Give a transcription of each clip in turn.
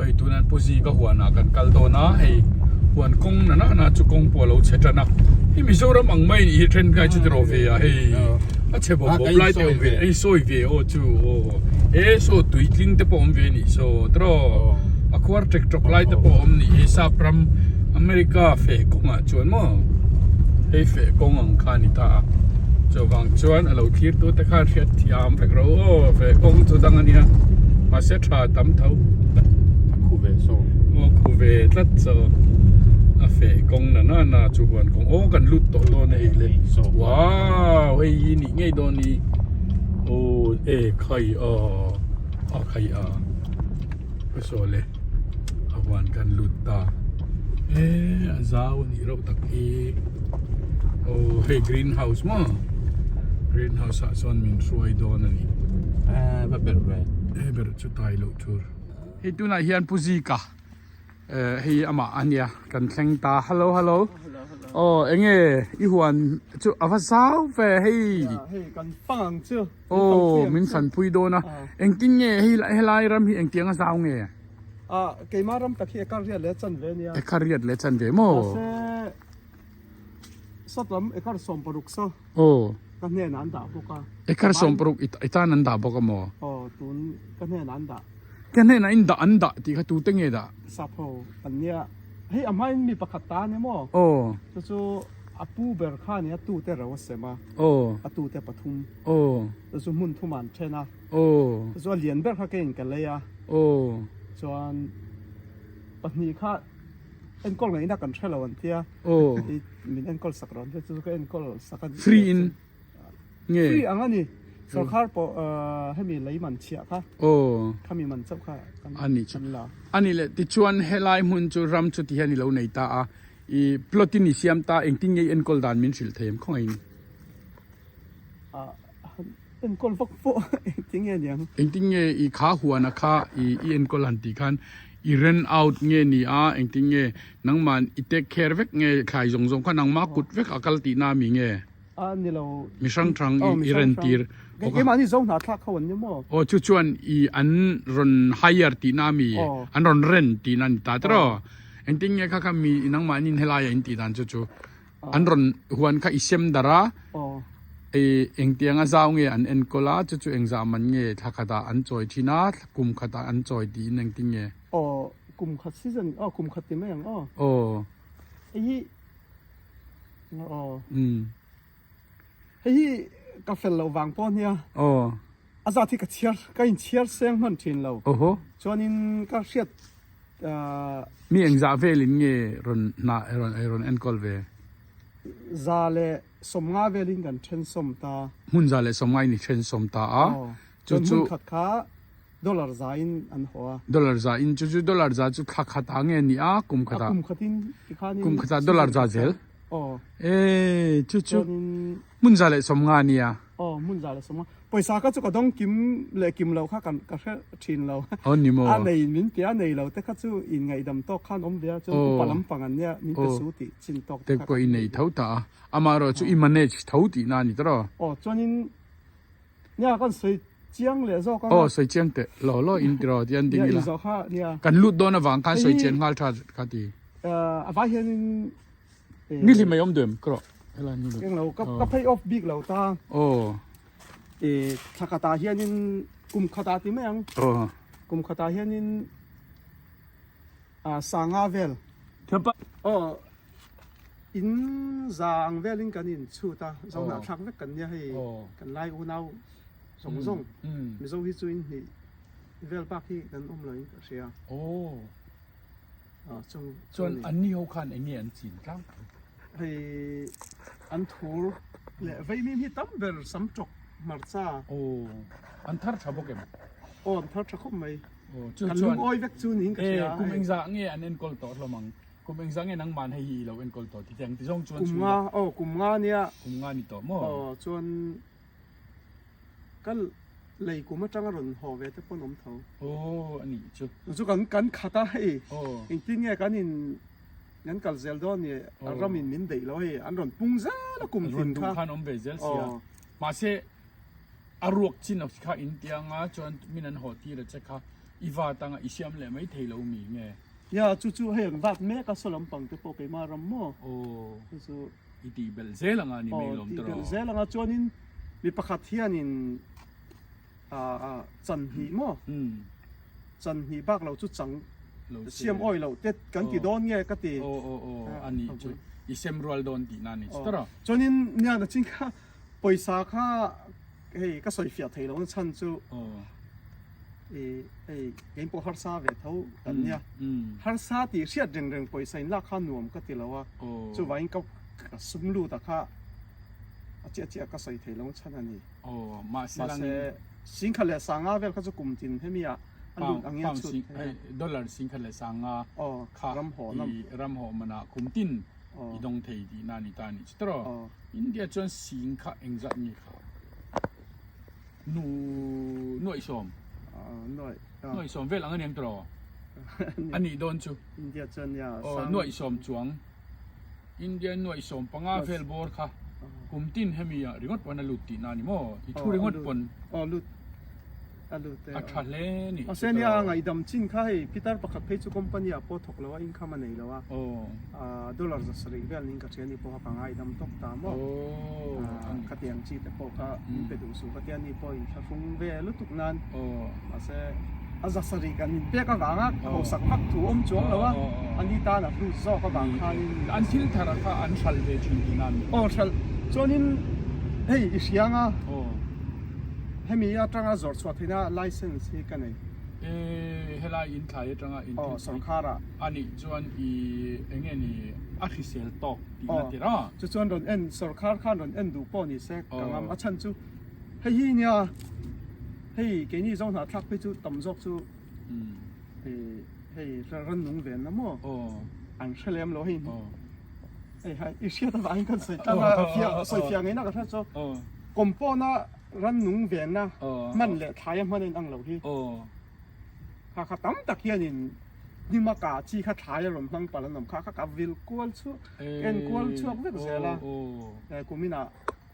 hei tuna Pu Zika huanah kan kal dawn a hei huan kawng na na chu kawng pawh a lo chhe tan a hei Mizoram ang mai nih hi then kai chu tiraw ve a hei a chhe bawp bawp lai te awm ve ei sawi ve aw chu aw e saw tui tling te pawh awm ve nih saw tiraw a khuar tek tawk lai te pawh awm nih hi sap ram America feh kawngah chuan maw hei feh kawng ang kha a ni ta a chuvang chuan a lo thlir tu te khan hriat thiam vek ro aw feh kawng chu dang a nia mahse tha tam tho a khu ve saw aw khu ve tlat saw a feh kawng na na na chu huan kawng aw kan lut tawh dawn a hei le wow hei hi nih ngei dawn ni aw e khai a a khai a ka saw le a huan kan lut ta e a zau a nih reuh tak hi aw hei green house maw green house ah chuan min hruai dawn a ni eh va ber ve eh ber chu tai loh tur hei tunah hian Pu Zika eh hei amah a nia kan thleng ta hello hello aw enge i huan chu a va zau ve hei hei kan fang ang chu Aw, min fanpui dawn a. Engtin nge hei helai ram hi engtiang a zau nge? Ah, keimah ram tak hi ekar riat leh chan ve nia. Ekar riat leh chan ve maw? Mahse, sat lam ekar 16 saw. Aw. Ka hnenah an dah bawk a. Ekar 16 i tan an dah bawk a maw? Aw, tun ka hnenah an dah. Ka hnenah in dah an dah tih kha tute nge dah? Sap ho an nia. Hei a hmain mi pakhat ta a ni maw? Aw. Chu chu a pu ber kha nia tute ro a sem a. Aw. A tute pathum. Aw. Chu chu hmun thum an then a. Aw. Chu chu a lian ber kha keiin ka lei a. Aw. Chuan pahnih kha enkawl ngaihna kan hre lo an tia. Aw. I min enkawl sak rawh an tia chu chu ka enkawl sak a. Free in nge? Free ang a ni. Sorkar pawh hemi lei man chhiah kha. Aw. Khami man chauh kha kan A nih chu. kan la. A nih leh tichuan helai hmun chu ram chu ti hian i lo nei ta a. I plot in i siam ta engtin nge i enkawl dan min hrilh thei em khawngaih in? Ah enkawl vak pawh engtin nge niang? Engtin nge i kha huana kha i i enkawl han tih khan i rent out nge ni a engtin nge nangman i take care vek nge thlai zawng zawng kha nangma kut vek a kal tihna mi nge? A ni lo. Mi hrang hrang i rent tir. Keimah ni zo hna thlak ho an ni maw? Aw chu chuan i an rawn hire tihna mi an rawn rent tihna ni ta tiraw? Engtin nge kha kha mi nangmahni helaiah in tih dan chu chu an rawn huan kha i sem darh a i engtianga zau nge an enkawl a chu chu engzah man nge thla khatah an chawi thin a kum khatah an chawi tiin engtin nge? Aw kum khat season aw kum khat ti mai ang aw. Aw. Hei hi Aw. Hei hi ka fel loh vang pawh nia. Aw. A zat hi ka chhiar, ka inchhiar seng hman thin lo. Oho. Chuanin ka hriat Mi engzah velin nge rawn hna rawn rawn enkawl ve? Za leh sawmnga velin kan then sawm ta. Hmun za leh sawmnga in i then sawm ta a. Aw. Chuan hmun khat kha Dollar za in an haw a. Dollar za in chu chu dollar za chu thla khat ah nge ni a kum khat ah? A kum khat in tikhan in. Kum khat ah dollar za zel. Aw. E chu chu hmun za leh sawmnga a nia. Aw hmun za leh sawmnga. Pawisa kha chu ka dawng kim leh kim lo kha kan ka hre thin lo. Aw ni maw. A nei min ti a nei lo te kha chu in ngaihdam tawk khan awm ve a chuan upa lampang an nia min pe su tih chin tawk te kha. Te pawh i nei tho ta a. Amaherawh chu i manage tho tihna a ni tawh. Aw chuanin Nia kan sawi chiang leh zawk ang a. Aw sawi chiang teh law law in tiraw ti an ding ila. Nia inzawh kha nia. Kan lut dawn avang khan sawi chian nghal tha kha ti. A vai hianin Ni hlim mai awm duh em ka rawh helai ni Eng lo ka ka phei off bik lo ta. Aw. E thla khatah hianin kum khatah ti mai ang. Aw. Kum khatah hianin a sanga vel. Aw in za ang velin kan in chhut a, zohnah thlak vek kan nia hei kan lai unau zawng zawng Mizo hi chu in hnih vel bak hi kan awm lo in ka hria. Aw chung chuan an ni ho khan eng nge an chin tlang pui? Hei an thur leh vaimim hi tam ber sam tawk hmarcha. Aw an thar tha bawk em? Aw an thar tha khawp mai. Aw chu Kan chuan lungawi vek chu niin ka hria. Kum engzah nge an enkawl tawh hlawm ang? Kum engzah nge nangman hei hi i lo enkawl tawh ti ang ti zawng chuan Kum nga aw kum nga nia. Kum nga ni tawh maw? Aw chuan ka lei kum atanga rawn haw ve te pawn awm tho. Aw a nih chu. Chu kan kan khat a hei Aw. engtin nge kan in kan kal zel dawn ni a ramin min deih lo hei an rawn pung zel a kum tin kha. Rawn duh khan awm ve zel sia. Aw. Mahse a ruak chin a kha in tiang a chuan min an haw tir a che kha. i vat anga i siam leh mai thei lo mi nge? Nia, chu chu hei ang vat mek a, saw lampang te pawh keimah ram maw? Aw. Chu chu. I tih belh zel anga ni mai lawm tih tawh. Belh zel anga chuanin mi pakhat hianin ah chan hnih maw? Chan hnih bak lo chu chang siam awi loh te kan ti dawn nge ka ti. Aw aw aw a nih chu i sem rual dawn tihna a ni chu tawh. Chuanin nia nachin kha pawisa kha hei ka sawi fiah thei lohna chhan chu i hei kein pawh harsa ve tho kan nia. Harsa tih hriat reng reng pawisa in lak kha nuam ka ti lo a, chuvangin ka sum lut a kha a chiah chiah ka sawi thei lohna chhan a ni. Mahse singkhat leh sanga vel kha chu kum tin hemi ah a lut ang in a chhut thei a. Dollar singkhat leh sanga kha i ram haw man ah kum tin i dawng thei tihna a ni ta a nih chu tawh. India chuan sing kha engzat nge kha? Nu nuaihsawm. Nuaihsawm vel ang a niang tawh. A nih dawn chu. India chuan nia sang. Nuaihsawm chuang. India nuaihsawm panga vel bawr kha kum tin hemi ah ringawt pawn a lut tihna a ni maw? I thu ringawt pawn. Aw lut. A lut e. A tha hle ni. Mahse nia ngaihdam chin kha hei Peter pakhat phei chu company ah pawh thawk lo a income a nei lo a. Dollar 700 vel ning ka hria ni pawh kha ka ngaidam tawk ta maw. Khatiang chi te pawh kha min pe duh suh ka tia ni pawh in thlahrung ve lutuk nan. Mahse a 700 kan in pek avanga hausak vak thu awm chuang lo a, ani tan a hlut zawk avang khanin. An thil thar kha an hralh ve thin tihna a ni. Aw hralh chuanin hei i hria anga hemi atanga zawrh chhuah theihna license hi ka nei. E helai in thlai atanga in thil Aw sorkar ah. A nih chuan i eng nge ni a hrisel tawk tihna tir a. Chu chuan rawn en sorkar khan rawn en duh pawh ni se ka ngam a chhan chu hei hi nia hei keini zo hnah thlak phei chu tam zawk chu hei rannung ven na maw an hre lem lo hei hei hai i hriat avangin kan sawi tlang a fiah sawi fiah ngei na ka hria chu compound a rannung venna hman leh thlai a hman a inang lo hi. Kha kha tam tak hianin hnima kah chi kha thlai a rawn hmang palh an awm kha kha ka vil kual chhuak en kual chhuak vek zel a kuminah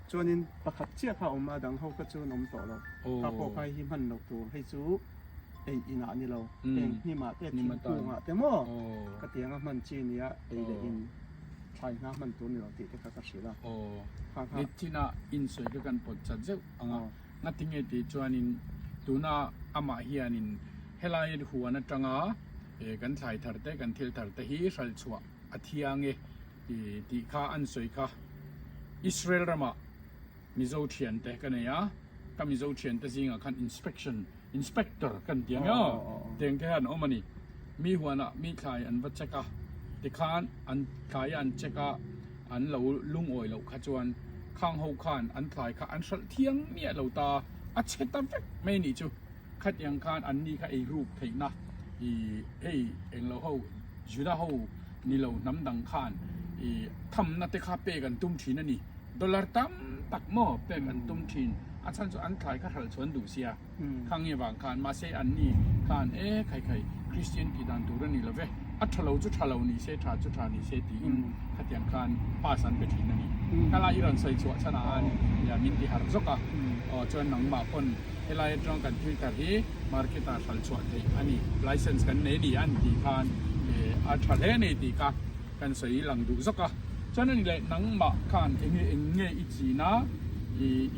chuanin pakhat chiah kha a awm a dang ho kha chu an awm tawh lo kha pawh kha hi hman loh tur hei chu ei inah ni lo heng hnimah te thingkungah te maw ka tiang a hman chi nia ei leh in thlai hna hman tur ni lo tih te kha ka hrilh a kha kha Nichinah insawi kha kan pawt chat zeuh ang a. Ngatinge tih chuanin tuna amah hianin helai huan atanga kan thlai thar te kan thil thar te hi hralh chhuah a thiang e tih kha an sawi kha. Israel ramah Mizo thiante ka nei a, ka Mizo thiante zingah khan inspection inspector kan ti ang e aw, tiang te hian a awm a ni. Mi huanah mi thlai an va check a, tikhan an thlai a an check a, an lo lungawi loh kha chuan khang ho khan an thlai kha an hralh thiang miah lo ta, a chhe ta vek mai nih chu. Khatiang khan an ni kha ei ruk theihna i hei englo ho Juda ho ni lo hnam dang khan i thamna te kha pek an tum thin a ni. Dollar tam tak maw pek an tum thin, a chhan chu an thlai kha hralh chhuan duh sia. Khang nge vang khan mahse an ni khan e khai khai Christian tih dan tur a ni lo ve, a tha lo chu tha lo ni se tha chu tha ni se tiin khatiang khan pass an pe thin a ni. Khala i rawn sawi chhuah chhan ah khan ia min ti harh zawk a, aw chuan nangmah pawn helai atang kan thil thar hi market ah hralh chhuah theih a ni, license kan nei a ni an tih khan a tha hle a ni tih kha kan sawi lang duh zawk a. Chuan a ni leh nangmah khan eng nge eng nge i chin a,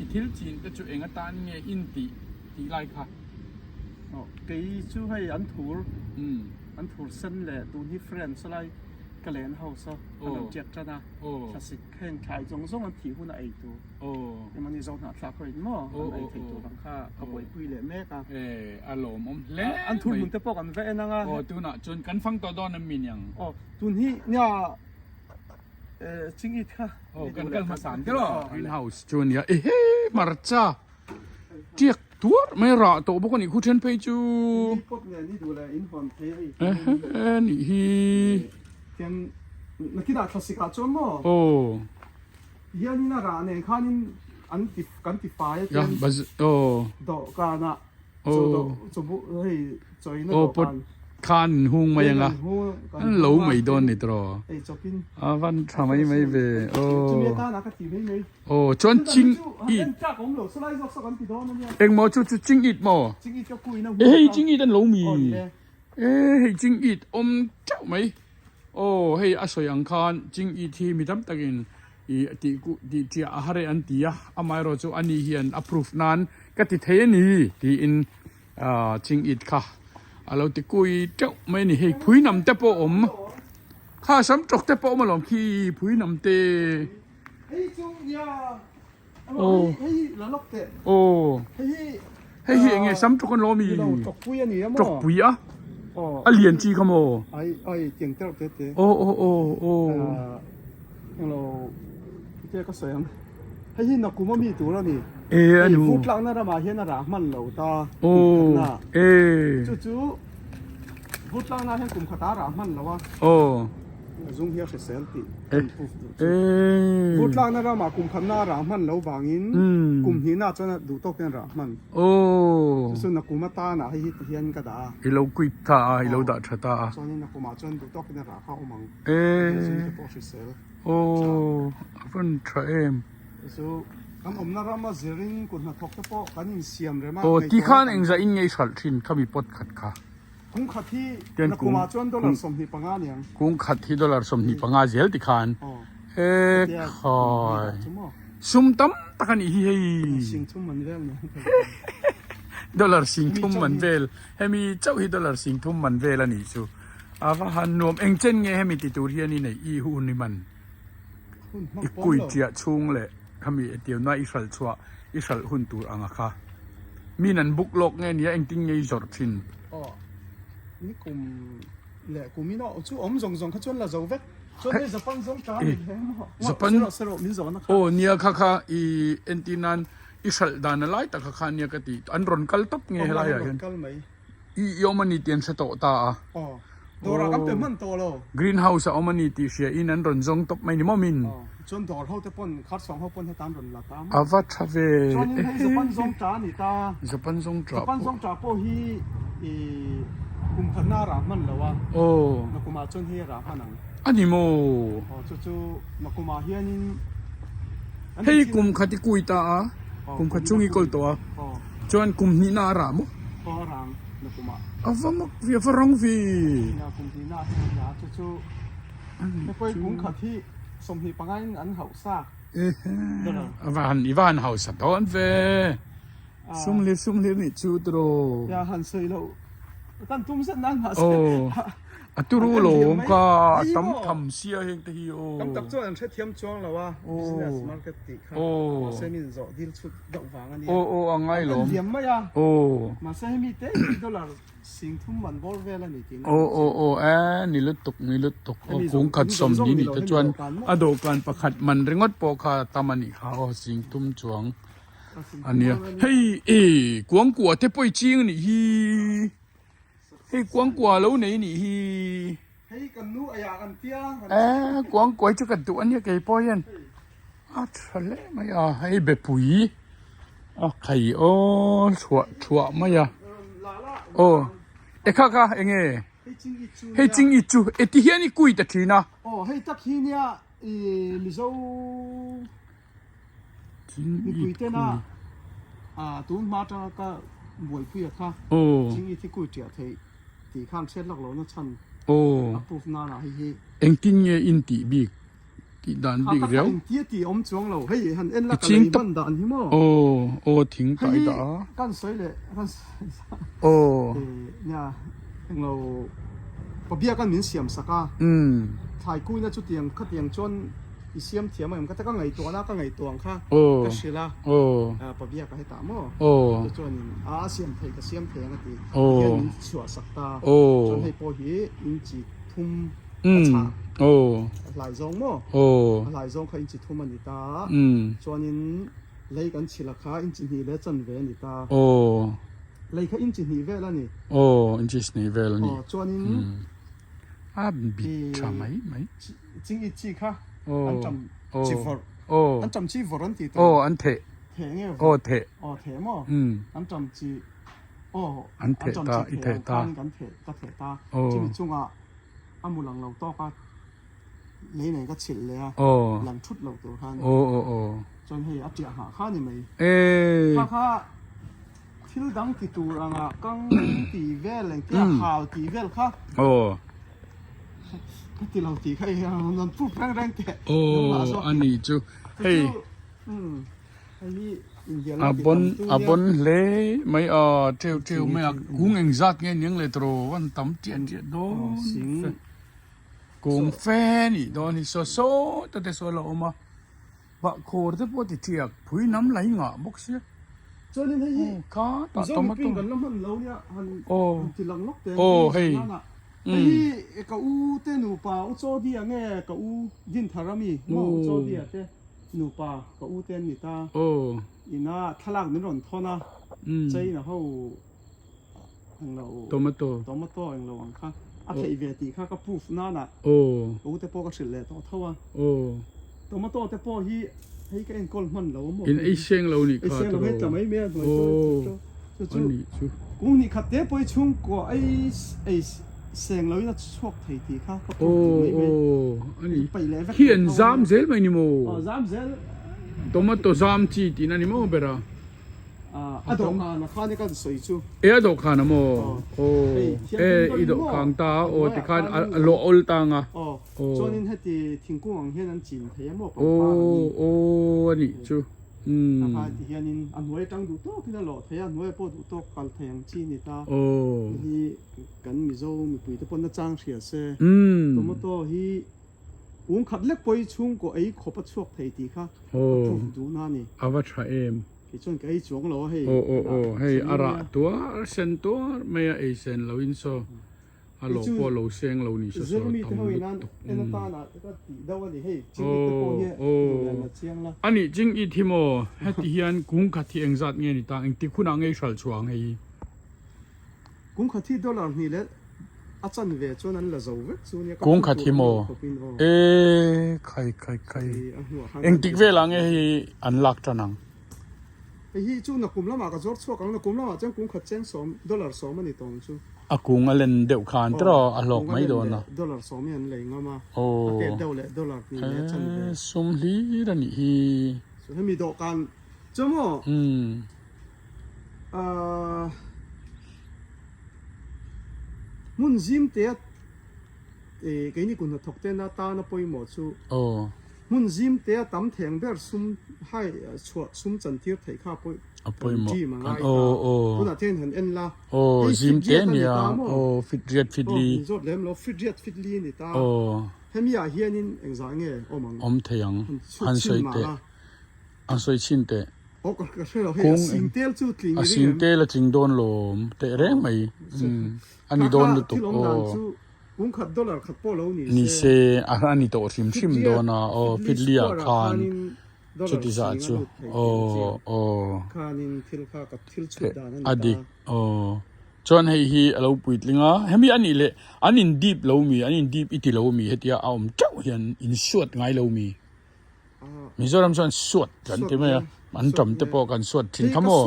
i thil chin te chu eng atan nge in tih tih lai kha? Aw kei chu hei an thur, an thur sen leh tun hi friends lai ka len house a an rawn tiat tan a, thlasik heng thlai zawng zawng an thih hun a ei tur emawni zo hnahthlak ho in maw an ei thei tur ang kha ka buaipui leh mek a. E a lawmawm hle mai. An thur hmun te pawh kan va en ang a. Aw tunah chuan kan fang tawh dawn em mi niang? Aw tun hi nia Chingit kha. Aw kan kal hmasa ang tel aw. Green house chu a nia ehe hmarcha tiak tuar mai rah tawh bawk a nih khu then phei chu. Ni pawt nge ni duh leh in hawn phei a i. Ehe nih hi. Tiang nakinah thlasik ah chuan maw. Aw. Hianin a rah nen khanin an ti kan ti fai a tiang. Aw. Dawhkanah chaw dawh chaw hei chawina dawhkan. Khan in hung mai anga an lo mai dawn ni tawh a van tha mai mai ve aw aw chuan ching it engmaw chu chu ching it maw e hei ching it an lo mi e hei ching it awm teuh mai aw hei a sawi ang khan ching it hi mi tam takin ih tih kuh tih chiah a har e an ti a amaherawhchu chu ani hian a proof nan ka ti thei a ni tiin. Aaa ching it kha a lo ti kui teuh mai a ni hei phui nam te pawh a awm kha sam tawk te pawh a awm alawm khi phui nam te aw aw hei hi eng nge sam tawk an lo ami tawk pui a a lian chi kha maw aw aw aw aw. Englo te ka sawi ang. Hei hi nakum a mi tur a ni. E a nu. Hei vur tlakna ramah hian a rah hman lo ta. Aw e. Chu chu vur tlakna hian kum khatah a rah hman lo a. Aw. Zung hi a hrisel tih E. E. Vur tlakna ramah kum khatna a rah hman lo vangin kum hnihna chuan a duh tawk hian a rah hman. Aw. Chu chu nakum atana hei hi ti hian ka dah a. I lo quit ta a, i lo dah tha ta a. Chuanin nakumah chuan duh tawkin a rah kha a awm ang. E aw a van tha em. Aw ti khan engzah in ngei hralh thin kha mi pot khat kha. Tian kung kung khat hi dollar 25 zel ti khan e khai sum tam tak a nih hi hei. Dollar 30 man vel hemi chauh hi dollar 30 man vel a nih chu. A va han nuam eng chen nge hemi ti tur hian i neih i hun i man i kui chiah chhung leh khami etiauna i hralh chhuah i hralh hun tur anga kha min an buk lawk nge nia engtin nge i zawrh thin. Aw ni kum leh kum in aw chu awm zawng zawng kha chuan la zo vek chuan hei Japan zawng ta ani hle maw Japan sero min zawhna kha aw nia kha kha i entir nan i hralh dan a lai tak kha kha nia ka ti an rawn kal tawp nge helai ah hian. I i awm a ni tih an hre tawh ta a. Aw, dawrah kan pe hman tawh lo. Green house a awm a ni tih hria in an rawn zawng tawp mai ni maw min? Aw, chuan dawr ho te pawn, kharsawng ho pawn hetan rawn la ta maw? A va tha ve. Chuanin hei Japan zawng ta a ni ta. Japan zawng ta pawh. Japan zawng ta pawh hi i kum khatna a rah hman lo a. Aw. Nakumah chuan hei a rah hman ang. A ni maw? Aw, chu chu nakumah hianin Hei kum khat i kui ta a, kum khat chung i kawl tawh a. Aw. Chuan kum hnihna a rah maw? Aw a rang na kumah. A va mak ve, a va rang ve. Nia kum hnihna a hian a chu chu he pawi kum khat hi 25 in an hauh sa. A va han i va han hausa dawn ve. Sum hlir sum hlir nih chu tiraw. Nia han sawi loh kan tum zet nan mahse. Aw. A turu lawm ka a tam tham sia heng te hi aw. Tam tak chuan an hrethiam chuang lo a business market tih kha mahse min zawh dil chhut deuh vang a nia. Aw aw a ngai lawm. An liam mai a. Aw. Mahse hemi te hi dollar 30 man bawr vel a ni tih na. Aw aw aw e ni lutuk ni lutuk aw kung khat 20 nih te chuan a dawhkan pakhat man ringawt pawh kha tam a nih kha aw 30 chuang a nia. Hei e kuangkuah te pawh i ching a nih hi. Hei kuangkua lo nei nih hi. Hei kan nu aiah kan tia. Eh kuangkua hi chu ka duh ania kei pawh hian a tha hle mai a hei bepui a khai aw thuah thuah mai a aw e kha kha enge hei ching i chu e ti hian i kui ta thin a. Aw hei tak hi nia i Mizo Mipui tena tun hma atanga ka buaipui a kha ching i thi kui tiah theih tih khan hriat lak lohna chhan a proof nana hei hi. Engtin nge in tih bik tih dan bik riau? Kha tak engtia tih awm chuang lo hei han en la ka lei hman dan hi maw. Aw aw thing kai dah a. Hei kan sawi leh kan sawi Aw. Nia englo pabia kan min siam sak a thlai kuina chutiang khatiang chuan I siam thiam ang em? Ka ta ka ngaihtuahna ka ngaihtuah ang kha ka hrilh a, Pabia ka hetah maw? Chu chuanin a siam theih ka siam thei ang a ti. Tihian min chhuah sak ta. Chuan hei pawh hi inchi thum a chhah a hlai zawng maw? A hlai zawng kha inchi thum a ni ta. Chuanin lei kan chhilh a kha inchi hnih leh chanve a ni ta. Lei kha inchi hnih vel a ni. Inchi hnih vel a ni. Chuanin a bit tha mai mai. Ching i chi kha an tam chi vawrh an tam chi vawrh an ti aw an theh theh nge aw theh aw theh maw an tam chi. Aw An theh an ta, cham i chi theh theh ang ta. khan kan theh ka theh ta. Aw. Chumi chungah a mu lang lo tawk a lei nen ka chhilh leh a Aw. lang thut lo tur khan. Aw aw aw. Chuan hei a tiah nghah kha ni mai. Ee. Kha kha thil dang ti tur anga kang tih vel engtia hal tih vel kha. Aw. Ka ti lo tih kha i rawn proof reng reng teh. Aw a ni chu hei. Umm. A bon a bon hle mai a teu teu mai a kung eng zat nge niang le tawh an tam tiah tiah dawn fe kung fe nih dawn hi saw saw te te saw a lo awm a bahkhawr te pawh ti tiak phui nam lai ngah bawk sia kha tah tomato aw aw hei Nupa ka u te an ni ta. Aw. Ina thlalak min rawn thawn a. China ho englo. Tomato. Tomato englo ang kha. A theih ve tih kha ka proof nan ah. Aw. Ka u te pawh ka hrilh leh tawh tho a. Aw. Tomato te pawh hi hei ka enkawl hman lo a maw. In ei seng lo nih kha Ei seng lo hei tla mai mai a hnuai chu. Chu chu. A nih chu. Kung hnih khat te pawh hi chhungkua ei ei seng lo in a chhuak thei tih kha ka proof duh mai mai. Aw aw a ni. Paih leh vek Khi an zam zel mai ni maw? Aw zam zel. Tomato zam chi tihna ni maw ber a? A dawhkan a khan i kan sawi chu. E a dawhkan a maw? Aw e i dawhkan ta a aw tikhan a lawh awl ta ang a. Aw chuanin heti thingkung ang hian an chin thei a maw pangpar ang in. Aw aw a nih chu. A kha ti hianin a hnuai atang duh tawkin a lawh thei a, a hnuai pawh duh tawk kal thei ang chi a ni ta. Hei hi kan Mizo mipuite pawn nachang hria se. Tomato hi kung khat lek pawh hi chhungkaw ei khawp a chhuak thei tih kha a proof duhna a ni. A va tha em. Kei chuan ka ei chuang lo a hei. Aw aw aw hei a rah tuar sen tuar mai a ei sen lo in saw. A lo pawh lo seng lo ni se saw tam lutuk. A nih ching it hi maw heti hian kung khat hi engzat nge ni ta engtik hunah nge i hralh chhuah ang hei hi? Kung khat hi dollar hnih leh a chanve chuan an la zo vek chu nia ka Kung khat hi maw? E khai khai khai engtik velah nge hei an lak tan ang? Hei hi chu nakum lamah ka zawr chhuak ang, nakum lamah chuan kung khat cheng sawm, dollar sawm a ni tawng chu. A kung a len deuh khan tiraw a hlawk mai dawn a. Dollar sawm hi an lei ngam a, a tet deuh leh dollar hnih leh chan ve. He sum hlir a nih hi. Chu hemi dawhkan chu maw? Ahh hmun zim te a keini kun hnathawk te na tana pawimawh chu. Hmun zim te a tam theng ber sum hai chhuah sum chan tir theih kha pawh kan dream a ngai ta. Tunah te hian han en la. Aw zim te nia aw fit riat fit li. Aw zawt lem lo fit riat fit li ni ta. Hemi ah hianin engzah nge awm ang. Awm thei ang. Han sawi teh. Han sawi chhin teh. Aw ka hre lo hei a sing tel chu tling A sing tel a tling dawn lawm teh reng mai. A ni dawn lutuk aw. Kung khat dollar khat pawh lo ni se. Ni se a ni tawh hrim hrim dawn a aw Fitli ah khan chuti zah chu aw aw a dik aw chuan hei hi a lo puitling a hemi a nih leh an in dip lo mi an in dip i ti lo mi hetia a awm teuh hian in suat ngai lo mi Mizoram chuan suat kan ti mai a an tam te pawh kan suat thin kha maw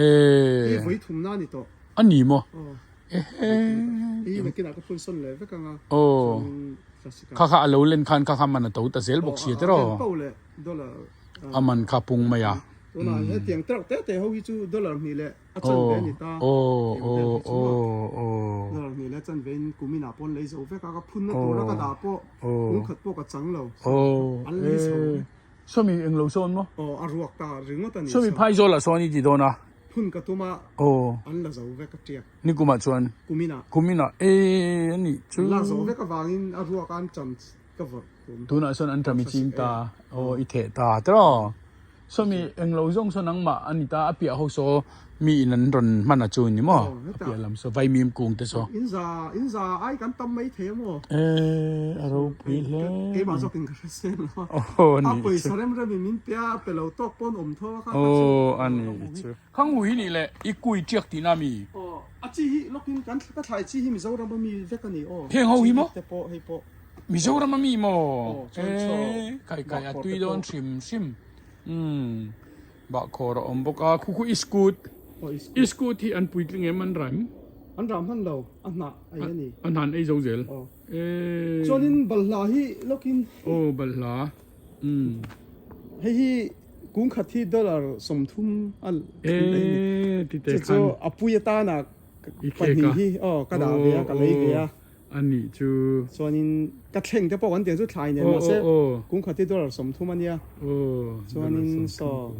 e a ni maw. Aw kha kha a lo len khan kha kha man a to ta zel bawk sia tiraw a man kha pung mai a aw aw aw aw aw aw sawmi englo sawn maw sawmi phaizawl ah sawn i ti dawn a. Phun ka tum a, Aw. an la zo vek a tiak. Ni kumah chuan? Kuminah. Kuminah e a nih chu. An lak zo vek avangin a ruak a an cham ka vawrh tum. Tunah sawn an cham i ching ta, aw i theh ta tiraw. Sawmi englo zawng saw nangmah a ni ta, a piah ho saw mi in an rawn hman a chu ni maw? A piah lam saw vaimim kung te saw. In za, in za ai kan tam mai thei a maw? E a ropui hle. Keimah zawkin ka hre seng lo a. Aw a nih chu. A pawisa rem remin min pe a, pe lo tawk pawn awm tho. Aw a ni chu. Khang hu hi nih le i kui tiak tihna mi? Aw a chi hi lawkin kan ka thlai chi hi Mizoram a mi vek a ni aw. Heng ho hi maw? Te pawh hei pawh. Mizoram a mi maw? E kai kai a tui dawn hrim hrim. Umm bahkhawr a awm bawk a khu khu i scoot. I scoot hi an puitling em an ram? An ram hman lo, a hnah ei a ni. A hnah an ei zo zel. E. Chuanin balhla hi lawkin. Aw balhla. Umm. Hei hi kung khat hi dollar 30 a E ti te khan. Chu chu a pui atana pahnih hi aw ka dah ve a ka lei ve a. A nih chu. Chuanin ka thleng te pawh kan tiang chu thlai nen mahse kung khat hi dollar 30 a nia. Chuanin saw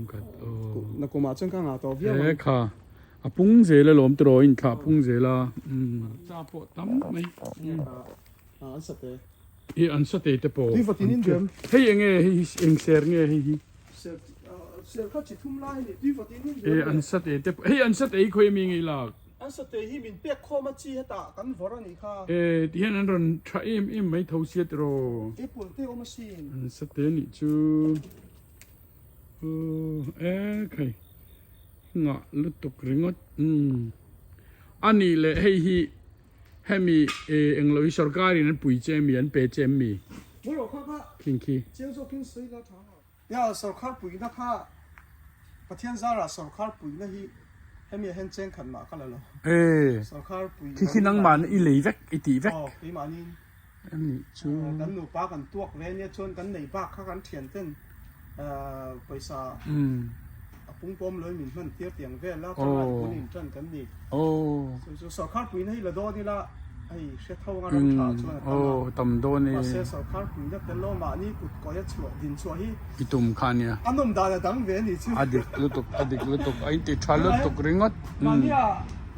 nakumah chuan ka ngah tawh viau ang. E kha a pung zel alawm tiraw in thlah pung zel a. Hmarcha pawh tam mai. An sa te. I an sa te te pawh. Hei enge hei hi eng ser nge hei hi. Ser kha chi thum lai a ni tui vatin in E an sa te te pawh hei an sa te hi khawi ami nge i lak. An sa te hi min pek khawm a chi hetah kan vawrh a nih kha. E ti hian an rawn tha em em mai tho sia tiraw. Apple te awm asin. An sa te nih chu aw e khai ngah lutuk ringawt umm a nih leh hei hi hemi e englo hi sorkar in an pui che mi an pe che em mi khing khi. Ya sorkar puina kha Pathian zara sorkar puina hi hemi ah hian cheng khat mah ka la lo. E Sorkar pui khi khi nangmah i lei vek i tih vek. Aw keimahni Ani chu. Kan nupa kan tuak ve ania chuan kan nei bak kha kan thian ten pawisa a pung pawm lawin min hman tir tiang vel a changa i bul in tan kan ni. Chu chu sorkar puina hi la dawn ila hei hre tho anga ram tha chuan a tam a. Tam dawn e. Mahse sorkar puina tel lo mahni kut kawia chhuah din chhuah hi i tum kha ania. A nawm dan a dang ve a ni chu. A dik lutuk a dik lutuk a inti tha lutuk ringawt. Mahnia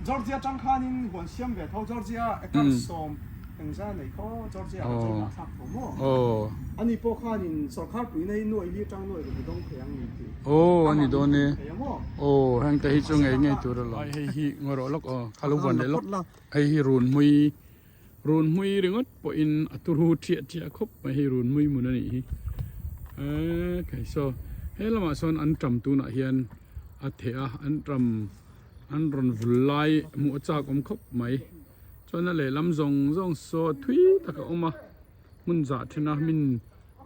Georgia tang khanin huan siam ve tho Georgia acre sawm Engzah nei khaw Georgia ah chuan dah thlak tawh maw? Ani pawh khanin sorkar puina hi nuai li atang nuai rawn dawng thei ang min ti. Aw ani dawn e. Aw heng te hi chu ngei ngei tur a lo. Hei hi ngaw rawh lawk aw kha lo vuan leh lawk. Hei hi run hmui run hmui ringawt pawhin a turu thiah thiah khawp mai hei run hmui hmun a nih hi. Eee saw he lamah sawn an tam tunah hian a theh a an tam an rawn vul lai hmuh a chak awm khawp mai. Chuan a lehlam zawng zawng saw thui tak a awm a, hmun zah then a min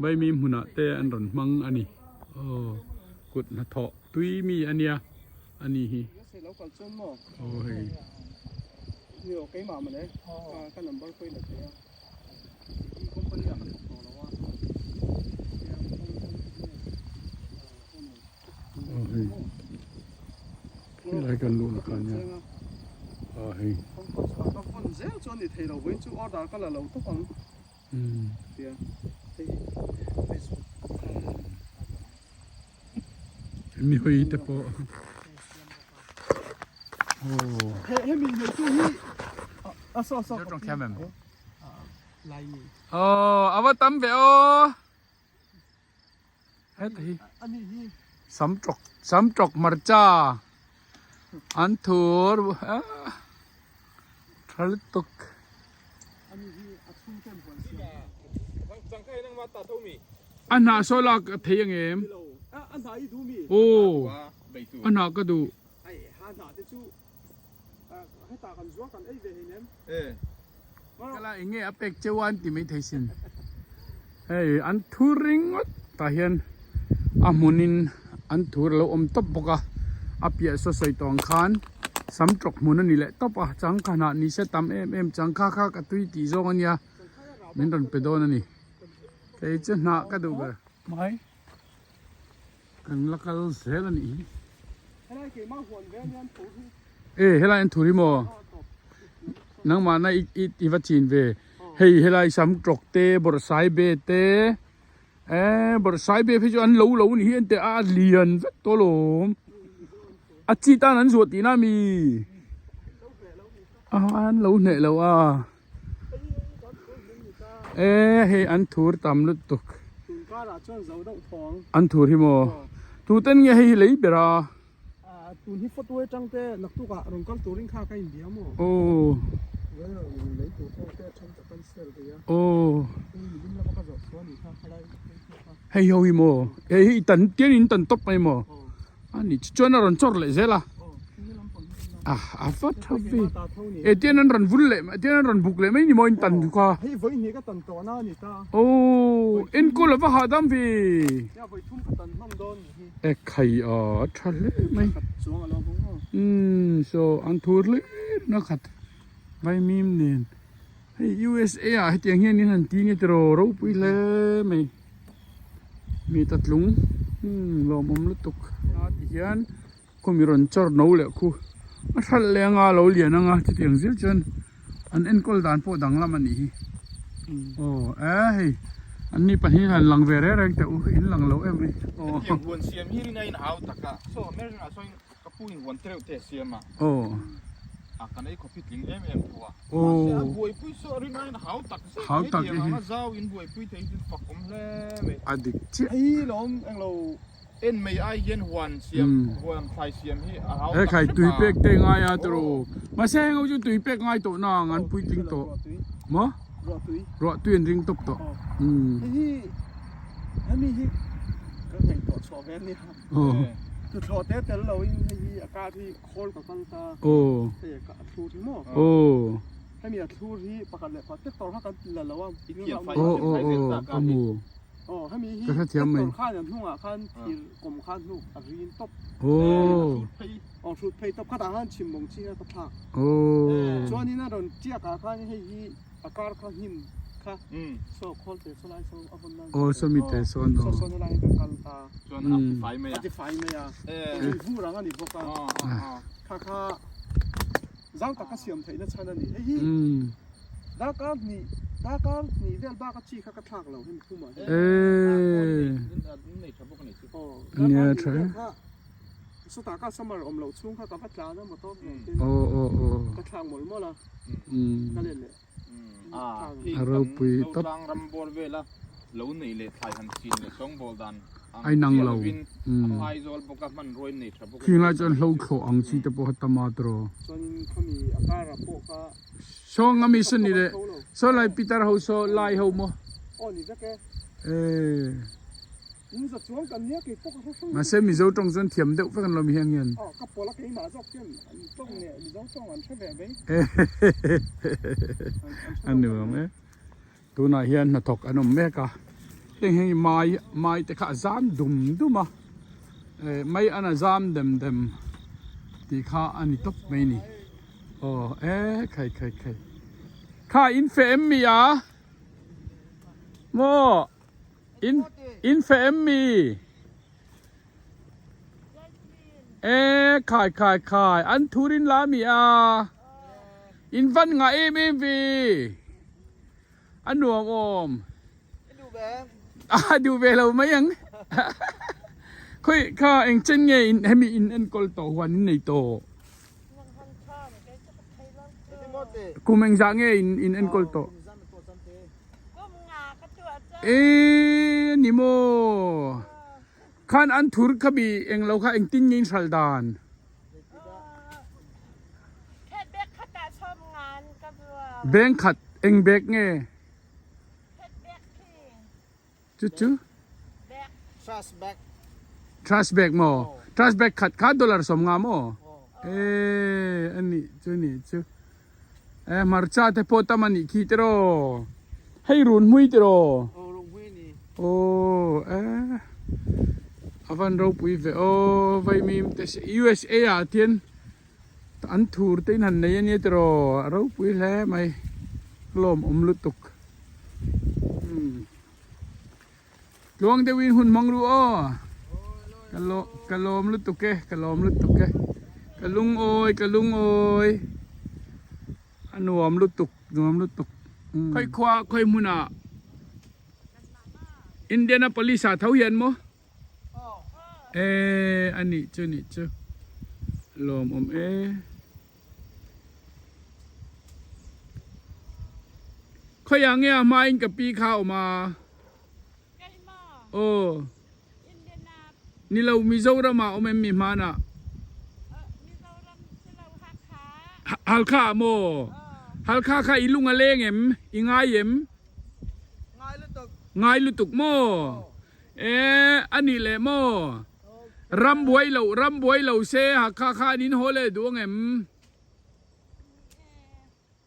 vaimi hmunah te an rawn hmang a ni. Aw kut hnathawh tui mi a nia a ni hi. Aw hei. Aw hei. Helai kan luh na kha nia aw hei. Mi hawi te pawh aw. Aw a va tam ve aw. Heta hi sam tawk sam tawk hmarcha an thur ah tha lutuk. A hnah saw lak a thei ang em? Aw a hnah ka duh. Kala eng nge a pek cheu a an ti mai thei sin. Hei an thur ringawt tah hian a hmunin an thur a lo awm tawp bawk a. A piah saw sawi tawh ang khan sam tawk hmun a ni leh tawp a. Changkhanah ni se tam em em changkha kha ka tui tih zawng a nia min rawn pe dawn a ni. Kei chu hnah ka duh ber. Mai. Kan la kal zel a nih hi. E helai an thur hi maw? Nangmahna i i i va chin ve. Hei helai sam tawk te bawrhsai be te e bawrhsai be phei chu an lo lo ni hi an ti a lian vek tawh alawm. A chi tan an zuah tihna ami? A an lo hneh lo a. E hei an thur tam lutuk an thur hi maw tuten nge hei hi lei ber a aw aw hei ho hi maw hei hi tan tian in tan tawp mai maw ani chuan a rawn chawr leh zel a. Ah a va tha ve. E tian an rawn vul leh tian an rawn buk leh mai ni maw in tan chu kha. Hei vawi hnih ka tan tawh na a ni ta. Aw enkawl a va hahdam ve. Nia vawi thum ka tan hman dawn ni hi. E khai a tha hle mai. Khat chuang a lo vawng aw. Umm saw an thur hle na khat vaimim nen. Hei USA ah hetiang hian in han ti nge tiraw ropui hle mai. Mi ta tlung umm lawmawm lutuk a ti hian khumi rawn chawr no leh khu a hralh leh anga a lo lian anga chutiang zir chuan an enkawl dan pawh danglam a nih hi aw e hei an ni pahnih han lang ve reng reng teh u in lang lo em mai aw. Hetiang huan siam hi rin a in hau tak a saw American ah sawn Ka pu in huan tereuh te a siam a. Aw. A kan ei khawp hi tling em em tho a. Aw. Mahse a buaipui saw rin aiin hau tak zet Hau tak hetiang anga zau in buaipui thei hi chu fak awm hle mai. A dik chiah. Hei lawm englo en mai ai hian huan siam huan thlai siam hi a hau tak He khai hrep a. tui pek te ngai a turu. Mahse heng ho chu tui pek ngai tawh na ang an puitling tawh. Maw? Ruah tui. Ruah tui an ring tawp tawh. Umm. Hei hi hemi hi kan ngaihtuah chhuah ve a nia. Tuthlawh te tel lo in hei hi a kar hi khawl ka kal ta hei a thlur hi maw hemi a thlur hi pakhat leh pakhat tractor kha kan la lo a aw hemi hi tractor khan an hnungah khan thir kawm khan hnuk a rin tawp aw hrut phei tawp khatah khan chhim bawng chi kha ka thlak chuanin a rawn tiak ah khan hei hi A kar kha hnim kha saw khawl te saw lai saw a vawn nan Aw saw mi te sawn aw. Saw sawn helai hi ka kal ta. Chuan a ti fai mai a. A ti fai mai a. Chuan vur ang a ni bawk a. Kha kha zau tak a siam theihna chhan a ni. Hei hi darkar hnih darkar hnih vel bak a chi kha ka thlak lo hemi khumah hian. Aw darkar hnih vel kha sawtah ka summer awm loh chhung kha ka va tlan a motor nen ten ka thlak mawlh mawlh a. Ka let leh. A ropui tawp. A inang lo. Khing lai chuan hlo thlawh ang chi te pawh a tam a tiraw. Saw nga mi saw ni le saw lai pitar ho saw lai ho maw. Ee. Mahse Mizo tawng chuan thiam deuh vek an lo mi hiang hian. A nuam e. Tunah hian hnathawk an awm mek a. Heng heng hi mai mai te kha a zam dum dum a. Eh mai an a zam dem dem tih kha a ni tawp mai ni. Aw e khai khai khai. Kha in feh em mi a? Maw? In in feh em mi? E khai khai khai an thur in la mi a in van ngah em em ve a nuam awm a duh ve lo mai ang khawi kha eng chen nge in hemi in enkawl tawh huan in nei tawh kum engzah nge in in enkawl tawh. Eee ni maw khan an thur kha bi eng lo kha engtin nge in hral dan. Bank khat eng bag nge? Chu chu Trash bag maw? Trash bag khat kha dollar 50 maw? Eee ani chu ni chu. E hmarcha te pawh tam a nih khi tiraw hei run hmui tiraw aw e a van ropui ve aw vaimim te USA ah hian an thur te in han nei ania tiraw a ropui hle mai lawmawm lutuk Tluang deuhin hun hmang ru aw. Ka lo ka lawm lutuk e, ka lawm lutuk e. Ka lungawi, ka lungawi. A nuam lutuk, nuam lutuk. Khawi khua, khawi hmunah Indianapolis ah tho hian maw? E a nih chu nih chu. Lawmawm e. Khawiah nge a hmain ka pi kha a awm a? Aw. Ni lo Mizoram ah awm em mi hmanah? Halkha ah maw? Halkha kha i lung a leng em? I ngai em? Ngai lutuk maw? E a nih leh maw? Ram buai lo ram buai lo se Hakha kha an in haw leh duh ang em?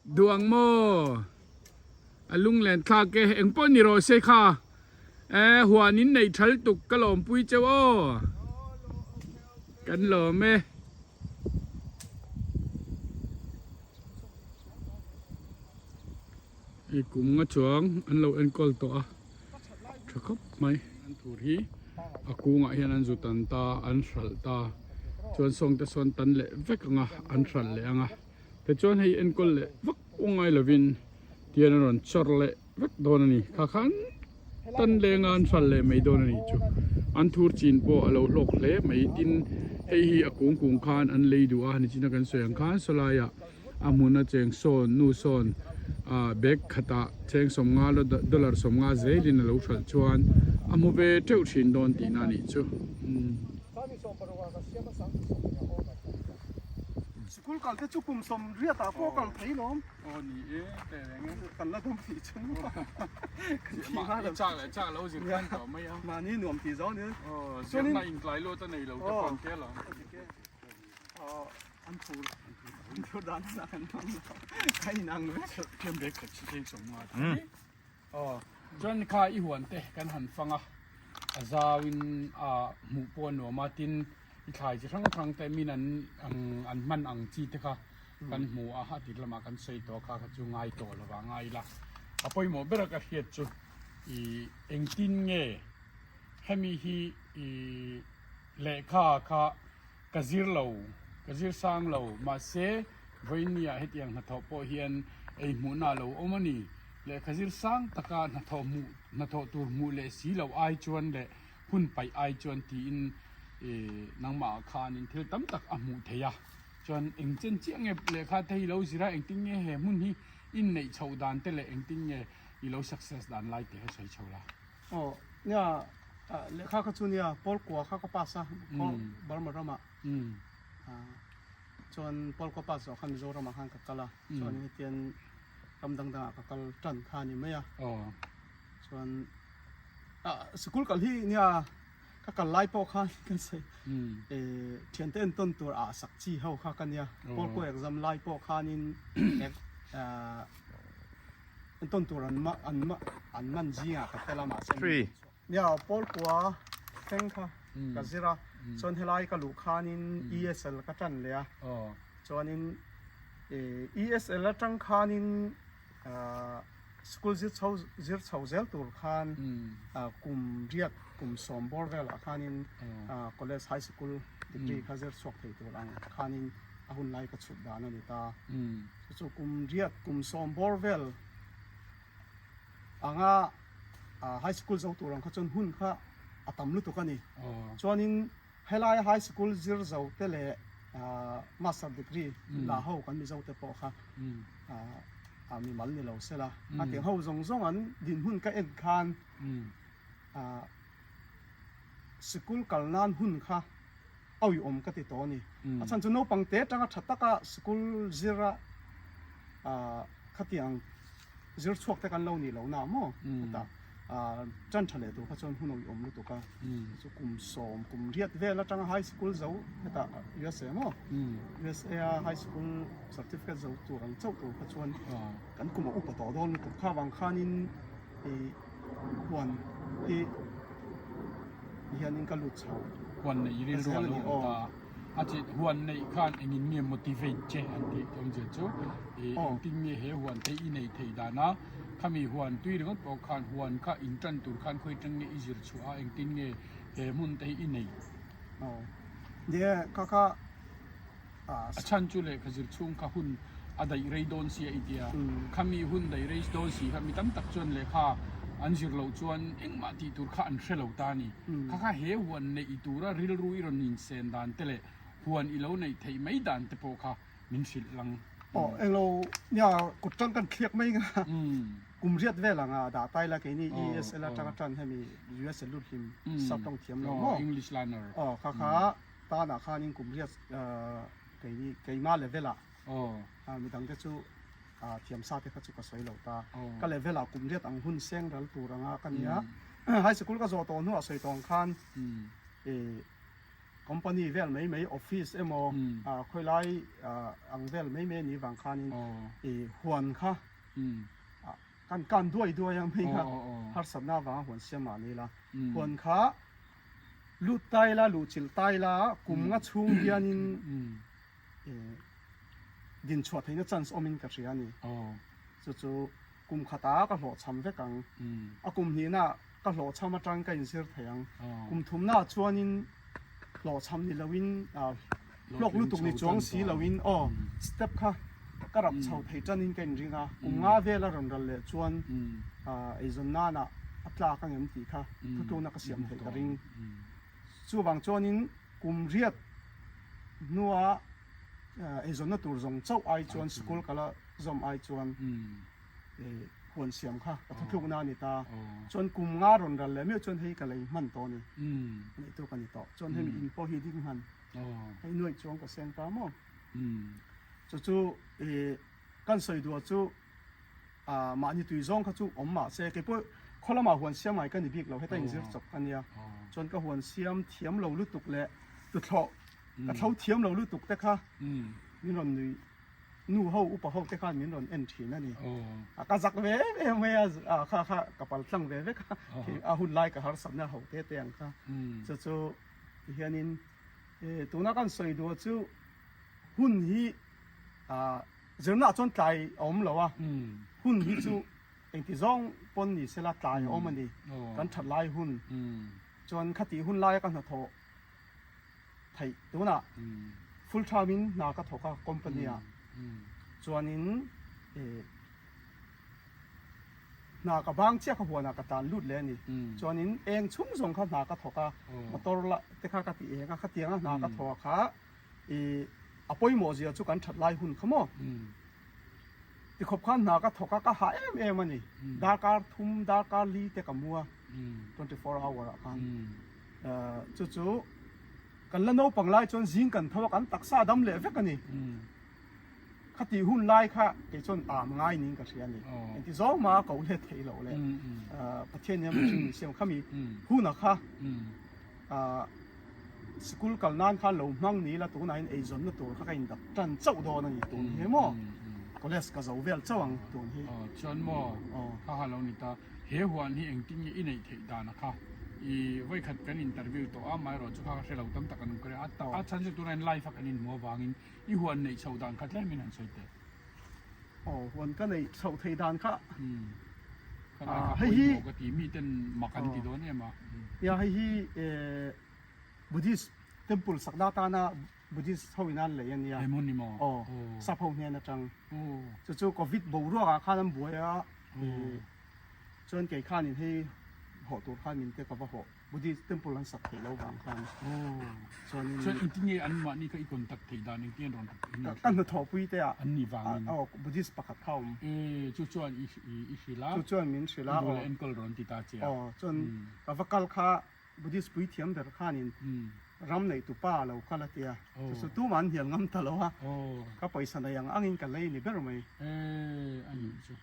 Duh ang maw? A lunglen thlak e, eng pawh ni rawh se kha. E, huan in neih thal tuk ka lawmpui cheu aw. Kan lawm e. Hei kum nga chuang an lo enkawl tawh a, tha khawp mai. An thur hi a kungah hian an zu tan ta, an hralh ta. Chuan sawng te sawn tan leh vek ang a, an hralh leh ang a. Tichuan hei enkawl leh vak pawh ngai lovin tian a rawn chawr leh vek dawn a ni. Kha khan tan lenga an hral leh mai dawn a nih chu. An thur chin pawh a lo hlawk hle mai. Tin, hei hi a kung kung khan an lei duh a, nichina kan sawi ang khan sawlaiah a hmuna cheng sawn, nu sawn ah bag khatah cheng sawmnga dollar sawmnga zelin a lo hralh chuan a hmu ve teuh thin dawn tihna a nih chu. Sikul kal te chu kum sawm riat ah pawh kal thei lawm. Aw ni e, teh reng e. Kan la dam tih chu maw. Kan thi nghal lo. Chak leh chak lo zir khan tawh mai a. Mahni nuam tih zo nia. Aw, zirna intlai luat a nei lo te pawh an tel ang. Aw, an phur. An phur dan a kan hmang lo. Ka inang vek. Thiam bek khat chi cheng sawm nga. Aw, chuan kha i huan te kan han fang a, a zau in a hmuh pawh a nuam a, tin i thlai chi hrang hrang te min an ang an hman ang chi te kha kan hmu a, a tir lamah kan sawi tawh kha kha chu ngai tawh lo vang a ila a pawimawh ber a ka hriat chu i engtin nge hemi hi i lehkha kha ka zir lo ka zir sang lo mahse vawinia hetiang hnathawh pawh hian ei hmuhna a lo awm a ni lehkha zir sang taka hnathawh hmuh hnathawh tur hmuh leh si loh ai chuan leh hun paih ai chuan tiin ih nangmah ah khanin thil tam tak a hmuh theih a chuan eng chen chiah nge lehkha te hi lo zir a engtin nge he hmun hi inneih chhoh dan te leh engtin nge i lo success dan lai te kha sawi chho la. Aw nia lehkha kha chu nia pawl kua kha ka pass a Burma ramah chuan pawl kua pass zawh khan Mizoramah khan ka kal a chuan hetian ram dang dangah ka kal tan kha a ni mai a chuan Sikul kal hi nia ka kal lai pawh khan kan sawi thiante entawn tur ah sak chi ho kha ka nia Pawlkaw exam lai pawh khanin entawn tur an an an man zingah ka tel a mahse nia Pawlkua thleng kha ka zir a chuan helai ka luh khanin ESL ka tan leh a chuanin ESL atang khanin School zir chho zir chho zel tur khan kum riat kum sawm bawr velah khanin college high school degree kha zir chhuak thei tur ang khanin a hun lai ka chhut dan a ni ta. Chu chu kum riat kum sawm bawr vel anga high school zo tur ang kha chuan hun kha a tam lutuk a ni. Chuanin Helai high school zir zo te leh master degree la ho kan Mizo te pawh kha mi mal ni lo sela a tiang ho zawng zawng an dinhmun ka en khan sikul kal nan hun kha awiawm ka ti tawh a ni. A chhan chu naupang te atanga tha taka sikul zira khatiang zir chhuak te kan lo nih loh na maw hetah tan tha leh tur kha chuan hun awih awm lutuk a chu kum sawm kum riat vel atanga high school zo hetah USA maw USA a high school certificate zo tur ang chauh tur kha chuan kan kum a upa tawh dawn lutuk kha vang khanin ih huan hi hianin ka lut chho huan neih rilru a lo awm ta a chi huan neih khan engin nge motivate che an tih awmzia chu ih engtin nge he huan te i neih theih dan a khami huan tui ringawt pawh khan huan kha in tan tur khan khawi tang nge i zir chhuah a engtin nge he hmun te hi i neih aw nia kha kha a chhan chu lehkha zir chhung kha hun a daih rei dawn si a i tia khami hun daih rei dawn si kha mi tam tak chuan lehkha an zir loh chuan engmah tih tur kha an hre lo ta a ni kha kha he huan neih i tura rilru i rawn insen dan te leh huan i lo neih theih mai dan te pawh kha min hrilh lang. Aw englo nia kut tang kan thliak mai nga kum riat vel anga dah tai la keini ESL atanga tan hemi USA lut hlim sap tawng thiam lo maw English learner aw kha kha Tanah khanin kum riat keini keima level ah midang te chu thiam sa te kha chu ka sawi lo ta. Ka level ah kum riat ang hun seng ral tur anga ka nia. High school ka zawh tawh hnuah sawi tawng khan Company vel mai mai office emaw khawilai ang vel mai mai a nih vang khanin i huan kha kan kan duai duai ang mai kha harsatna avanga huan siam mah ni ila huan kha lut ta ila luh chilh ta ila kum nga chhung hianin din chhuah theihna chance awmin ka hria a ni. Chu chu kum khatah ka hlawhchham vek ang. A kum hnihna ka hlawhchham atang ka inzir thei ang. Kum thumnaah chuanin hlawhchham ni loin hlawk lutuk ni chuang si loin aw step kha ka rap chho thei tanin ka inring a. Kum nga vel a rawn ral leh chuan eizawn nanah a tlak ang em tih kha thutlukna ka siam theih ka ring. Chuvang chuanin kum riat hnua eizawnna tur zawng chauh ai chuan sikul kala zawm ai chuan huan siam kha ka thutlukna a ni ta. Chuan kum nga rawn ral leh meuh chuan hei ka lei hman tawh a ni. Neih tu ka ni tawh. Chuan hemi in pawh hi ding hman hei nuaih chuang ka seng ta maw. Chu chu kan sawi duah chu mahni tui zawng kha chu awm mah se kei pawh khaw lamah huan siam ngai ka ni bik lo heta inzir chawp ka nia. Chuan ka huan siam thiam lo lutuk leh tuthlawh ka thlo thiam lo lutuk te kha min rawn nui Nu ho upa ho te khan min rawn en thin a ni. A ka zak ve em em mai a, a kha kha ka pal tlang ve vek a, a hun lai ka harsatna ho te te ang kha. Chu chu tihianin tuna kan sawi duh chu hun hi zirna ah chuan tlai a awm lo a, hun hi chu engti zawng pawn ni sela tlai a awm a ni. Kan that lai hun chuan khatih hun laia ka hnathawh theih tunah full time in hna ka thawk a company ah chuanin eh hna ka bang chiah ka huanah ka tan lut leh a ni chuanin eng chhung zawng kha hna ka thawk a motor la te kha ka ti eng a khatianga hna ka thawh kha eh a pawimawh zia chu kan that lai hun kha maw tikhawp khan hna ka thawk a ka hah em em a ni darkar thum darkar li te ka mu a 24 hour ah khan. Chu chu kan la naupang lai chuan zing kan tho a, kan taksa a dam leh vek a ni. Khatih hun lai kha kei chuan am ngai niin ka hria a ni. Engti zawng mah a ko let theih loh leh Pathian hian mihring min siam khami huna kha sikul kal nan khan lo hmang ni ila tunah hian eizawnna tur kha ka indap tan chauh dawn a ni tun hi maw college ka zo vel chauh ang tun hi. Chuan maw kha ha lo ni ta. He huan hi engtin nge i neih theih dan a kha? I vawikhat kan interview tawh a, amaherawh chu kha ka hre lo tam tak an awm ka ring a, a chhan chu tunah hian live a kan inhmuh avangin i huan neih chhoh dan kha tlemin han sawi teh. Aw, huan ka neih chhoh theih dan kha. Khalai kha pawimawh ka ti, miten mak an ti dawn em a. Nia, hei hi Buddhist temple sakna atana Buddhist ho in an lei a nia. He hmun ni maw? Aw, sap ho hnen atang. Chu chu Covid boruak ah khan an buai a, chuan kei khanin hei hawh tur khan min te ka va hawh. Buddhist temple an sak theih lo vang khan. Chuanin. Chuan engtin nge an mahni kha i contact theih dan engtin an rawn Ka hnathawhpui te ah. An nih vangin. Aw, Buddhist pakhat kha a awm. E, chu chuan i hrilh a. Chu chuan min hrilh a. I duh leh enkawl rawn ti ta che a. Aw, chuan ka va kal kha Buddhist puithiam ber khanin ram neihtu pa a lo kal a tia, chu chu tumah an hnial ngam ta lo a, ka pawisa nei ang angin ka lei ni ber mai. E, a nih chu.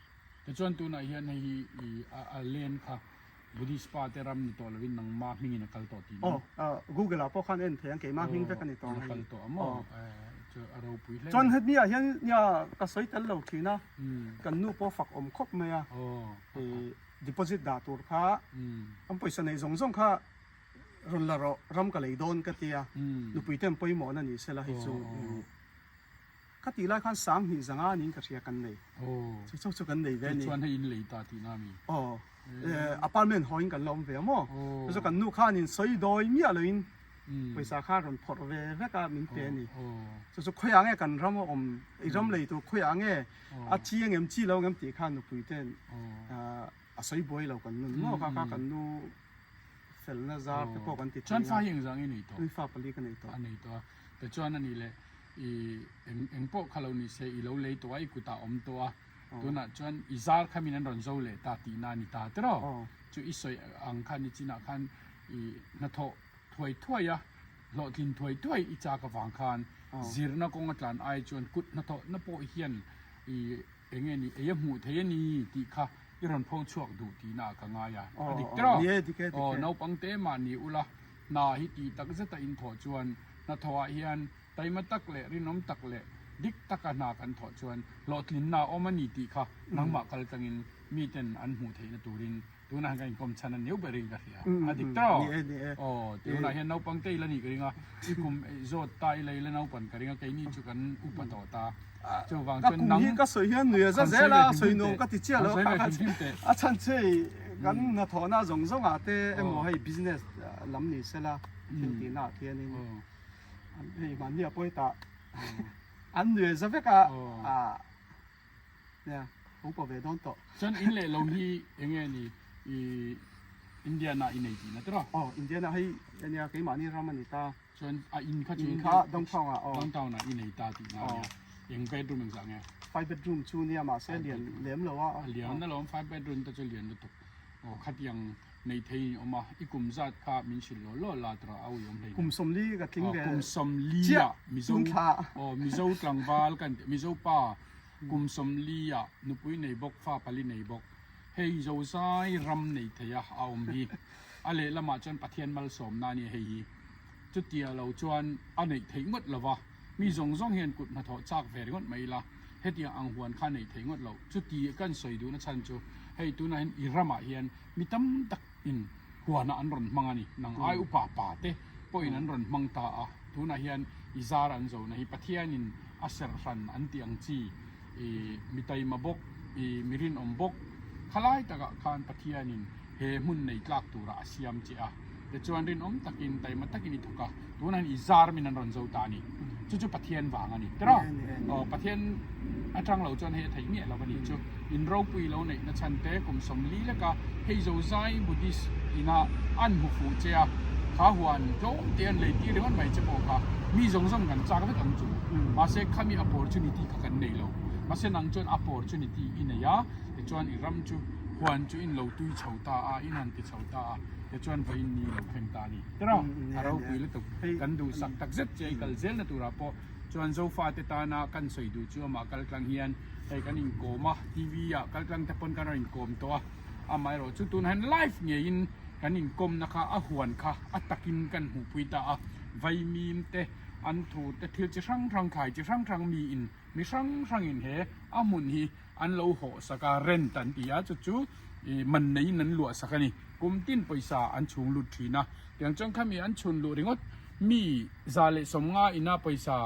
Tichuan tunah hian hei hi i a len kha Buddhist pa te ram ni tawh lovin nangma hmingin a kal tawh tih maw? Aw, Google ah pawh khan en thei ang, keimah hming vek a ni tawh ang hei. A kal tawh a maw? E, chu a ropui hle mai. Chuan hemi ah hian nia ka sawi tel lo thin a, kan nu pawh fak awm khawp mai a. Deposit dah tur kha an pawisa neih zawng zawng kha rawn la rawh ram ka lei dawn ka tia nupui te an pawimawhna ni sela hei chu kha tih lai khan 2000 zanga niin ka hria kan nei chu chauh chu kan nei ve a ni. Chuan hei in lei ta tihna a mi? Aw apartment haw in kan la awm ve a maw chu chu kan nu khanin sawi dawi miah loin pawisa kha rawn phawrh ve vek a min pe a ni chu chu khawiah nge kan ram a awm i ram lei tur khawiah nge A chi ang em chi lo ang em tih kha nupui ten a sawi buai lo kan nun maw kha kha kan nu felna zar te pawh kan ti thei a. Chuan fa hi engzah nge nei tawh? Tui fa pali ka nei tawh. A nei tawh a, tichuan a nih leh i eng eng pawh kha lo ni se i lo lei tawh a i kutah awm tawh a, tunah chuan i zar kha min an rawn zo leh ta tihna a ni ta tiraw? Chu i sawi ang khan i chinah khan i hnathawh thuai thuai a, Hlawhtlin thuai thuai i chak avang khan zirna kawng a tlan ai chuan kut hnathawhna pawh hian i eng nge ni ei a hmuh thei a ni tih kha i rawn pho chhuak duh tihna ah ka ngai a. A dik tiraw? Aw naupang te mah ni ula. Hna hi tih tak zeta in thawh chuan hnathawhah hian taima tak leh rinawm tak leh dik taka hna kan thawh chuan hlawhtlinna a awm a ni tih kha nangmah kal tlangin miten an hmuh theihna turin tunah hian kan inkawm chhan a niu berin ka hria. A dik tawh? Aw, tunah hian naupang te ila nih ka ring a, i kum zawt ta ila ila naupan ka ring a, keini chu kan upa tawh ta. Chuvang Ka chuan kum nang hi ka sawi hian nuih a za han sawi zel ve a, hrim sawi hrim nuam teh, ka ti chiah han lo. sawi ve hrim hrim teh. A chhan che kan hnathawhna zawng zawngah te emaw hei business lam ni sela thil tihna ah khianin hei mahni a pawi tah an nuih a za vek a, nia upa ve dawn tawh. Chuan in leh lo hi enge ni i Indiana i nei tihna tiraw? Aw Indiana hei ania keimahni ram a ni ta. Chuan a in kha chu In kha downtown ah aw. Downtown ah i nei ta tihna a nia. Eng bedroom engzah nge? 5 bedroom chu nia mahse lian lem lo a. A lian alawm 5 bedroom te chu lian lutuk. Aw khatiang nei thei in awm a, i kum zat kha min hrilh law law la tawh a ui awm hlei. Kum 40 ka tling ve. Kum 40 ah Mizo aw Mizo tlangval kan tih Mizo pa kum 40 ah nupui nei bawk fa pali nei bawk hei zozai ram nei thei a a awm hi. A lehlamah chuan Pathian malsawmna a nia hei hi. Chutia lo chuan a neih theih ngawt lo va, mi zawng zawng hian kut hnathawh chak ve ringawt mai ila, hetiang ang huan kha neih theih ngawt lo. Chuti kan sawi duhna chhan chu hei tunah hian i ramah hian mi tam tak in huanah an rawn hmang a ni. Nang ai upa pa te pawhin an rawn hmang ta a, tunah hian i zar an zona hi Pathianin a serh hran an tih ang chi i mi taima bawk, i mi rinawm bawk khalai takah khan Pathianin he hmun nei tlak tura a siam che a, tichuan rinawm takin taima takin i thawk a, tunah hian i zar min an rawn zo ta a ni. Chu chu Pathian vang a ni. Tiraw? Aw, Pathian atang lo chuan hei a theih miah lo a ni chu. In ropui lo neihna chhan te kum 40 leka hei zo zai Buddhist ina an hmu fuh che a, kha huan tlawm te an lei tir ringawt mai che pawh kha mi zawng zawng kan chak vek ang chu. Mahse khami opportunity kha kan nei lo. Mahse nang chuan opportunity i nei a. Tichuan i ram chu huan chu in lo tui chho ta a, in han ti chho ta a, tichuan vawiin ni lo thleng ta a ni. Tiraw? A ropui lutuk. Kan duhsak tak zet che i kal zelna turah pawh chuan Zofate tana kan sawi duh chu amah kal tlang hian hei kan inkawm a, TV ah kal tlang te pawn kan rawn inkawm tawh a, amaherawh chu tunah hian live ngeiin kan inkawmna kha a huan kha a takin kan hmuhpui ta a, vaimim te, an thu te, thil chi hrang hrang, thlai chi hrang hrang miin mi hrang hrangin he a hmun hi an lo hawh sak a, rent an ti a, chu chu ih man neiin an luah sak a ni. Kum tin pawisa an chhung lut thin a, tiang chuan khami an chhun luh ringawt mi 150 ina pawisa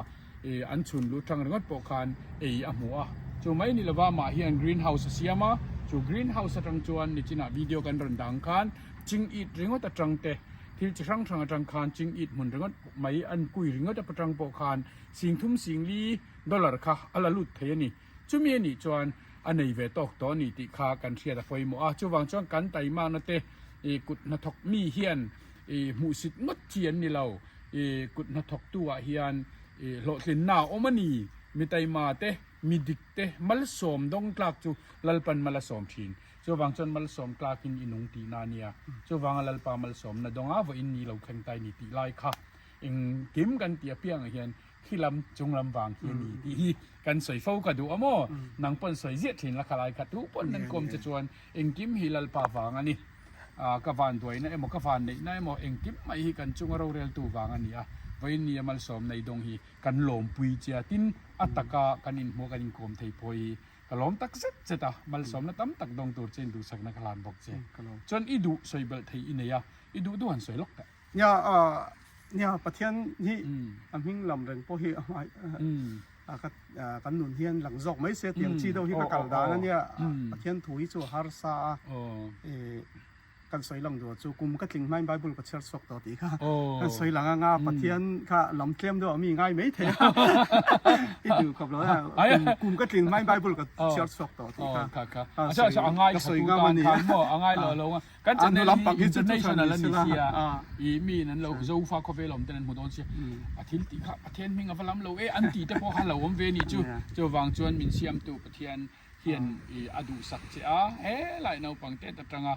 ih an chhun luh tang ringawt pawh khan ei a hmu a. Chu mai ni lova mah hian green house a siam a, chu green house atang chuan nichinah video kan rawn dang khan ching it ringawt atang te thil chi hrang hrang atang khan ching it hmun ringawt mai an kui ringawt atang pawh khan singthum singli dollar kha a la lut thei a ni. Chumi a nih chuan a nei ve tawk tawh a ni tih kha kan hriat a pawimawh a. Chuvang chuan kan taimakna te ih kut hnathawk mi hian ih hmuhsit ngawt chi an ni lo. Ih kut hnathawktu ah hian ih hlawhtlinna a awm a ni. Mi taima te, mi dik te malsawm dawng tlak chu Lalpan mal a sawm thin. Chuvang chuan malsawm tlakin i nung tihna a nia. Chuvanga Lalpa malsawmna dawnga vawiin ni lo thleng tai ni tih lai kha engkim kan tih apiangah hian Khi lam chung lam vang khi a ni tih hi kan sawi fo ka duh a maw? Nang pawn sawi ziah thin la khalai kha tu pawn nan kawm che chuan engkim hi Lalpa vang a ni. Ka van duaina emaw ka van neihna emaw engkim mai hi kan chunga roreltu vang a ni a, vawiin ni a malsawm nei dawng hi kan lawmpui che a, tin a taka kan inhmuh a kan inkawm thei pawh hi ka lawm tak zet zet a, malsawmna tam tak dawng tur che in duhsakna ka hlan bawk che. Chuan i duh sawi belh thei i nei a, i duh duh han sawi lawk teh. Nia nia Pathian hi a hming lam reng pawh hi a kan nun hian lang zawk mai se tiang chi deuh hi ka kal dan a nia Pathian thu hi chu a harsa a kan sawi lang duh chu kum ka tling hmain Bible ka chhiar chhuak tawh tih kha kan sawi lang anga Pathian kha lam tlem deuh a mi ngai mai thei a i duh khawp lo a kum ka tling hmain Bible ka chhiar chhuak tawh tih kha ka sawi ngam a ni a ngai lo lo Kan channel hi international a ni sia, i mi in an lo Zofa khawvel awm ten an hmu dawn sia, a thil tih kha Pathian hming a va lam lo e an tih te pawh kha lo awm ve ni chu. Chuvang chuan min siamtu Pathian hian i a duhsak che a, helai naupang tet atanga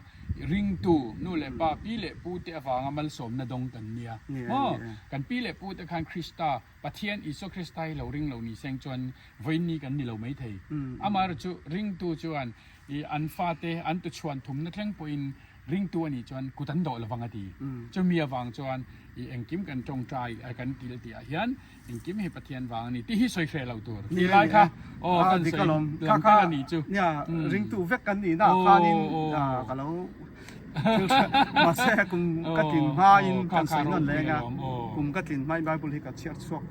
ringtu nu leh pa pi leh pu te avanga malsawmna dawng kan nia maw? Kan pi leh pu te khan Krista Pathian Isua Krista hi lo ring lo ni seng chuan vawiin kan ni lo maithei. Amaherawhchu ringtu chuan I an fate an tuchhuan thumna thleng pawhin Ringtu a nih chuan kut an dawh lovang a ti. Chumi avang chuan i engkim kan tawngtai a kan kil tih ah hian engkim hi Pathian vang a ni tih hi sawi hreh lo tur. Ti lai kha aw kan sawi lam tel a nih chu. Nia ringtu vek kan nih na ah khanin ka lo thil hre mahse kum ka tlin hmain kan sawi nawn leng a kum ka tlin hmain Bible hi ka chhiar chhuak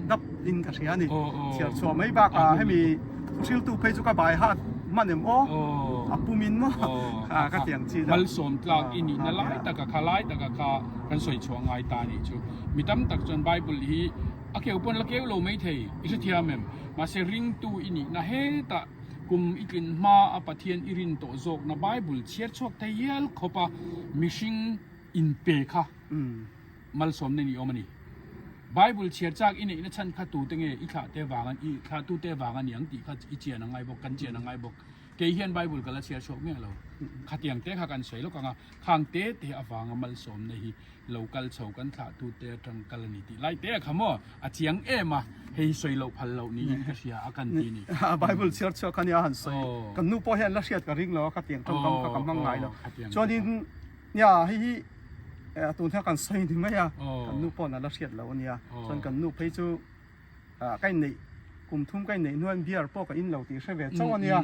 dap in ka hria a ni. Chhiar chhuah mai bakah hemi thuhriltu phei chu ka bai hat hman em aw a pum in maw ka ti ang chi deuh. Malsawm tlak i nihna lai taka kha lai taka kha kan sawi chhuah ngai ta nih chu. Mi tam tak chuan Bible hi a keu pawn la keu lo mai thei i hrethiam em? Mahse ringtu i nihna hetah kum i tlin hma a Pathian i rin tawh zawkna Bible chhiar chhuak thei hial khawp a mihring inpe kha malsawmna ni awm a ni. Bible chhiar chak i neihna chhan kha tute nge i thlah te vang i thlah tute vang a ni ang tih kha i chian a ngai bawk, kan chian a ngai bawk. Kei hian Bible ka la chhiar chhuak miah lo. Khatiang te kha kan sawi lawk ang a, khang te te avanga malsawmna hi lo kal chho kan thlah tute atang kal a ni tih lai te a kha maw a chiang em a, hei hi sawi loh phal loh niin ka hria a kan ti ni. Bible chhiar chhuak kha nia han sawi. Kan nu pawh hian la hriat ka ring lo a, khatiang tawngkam kha ka hmang ngai lo. Chuanin Nia, hei hi tun hian kan sawi ni mai a, kan nu paw'n a la hriat lo a nia. Chuan kan nu phei chu ka inneih kum thum ka inneih hnuain beer pawh ka in lo tih hre ve chauh a nia,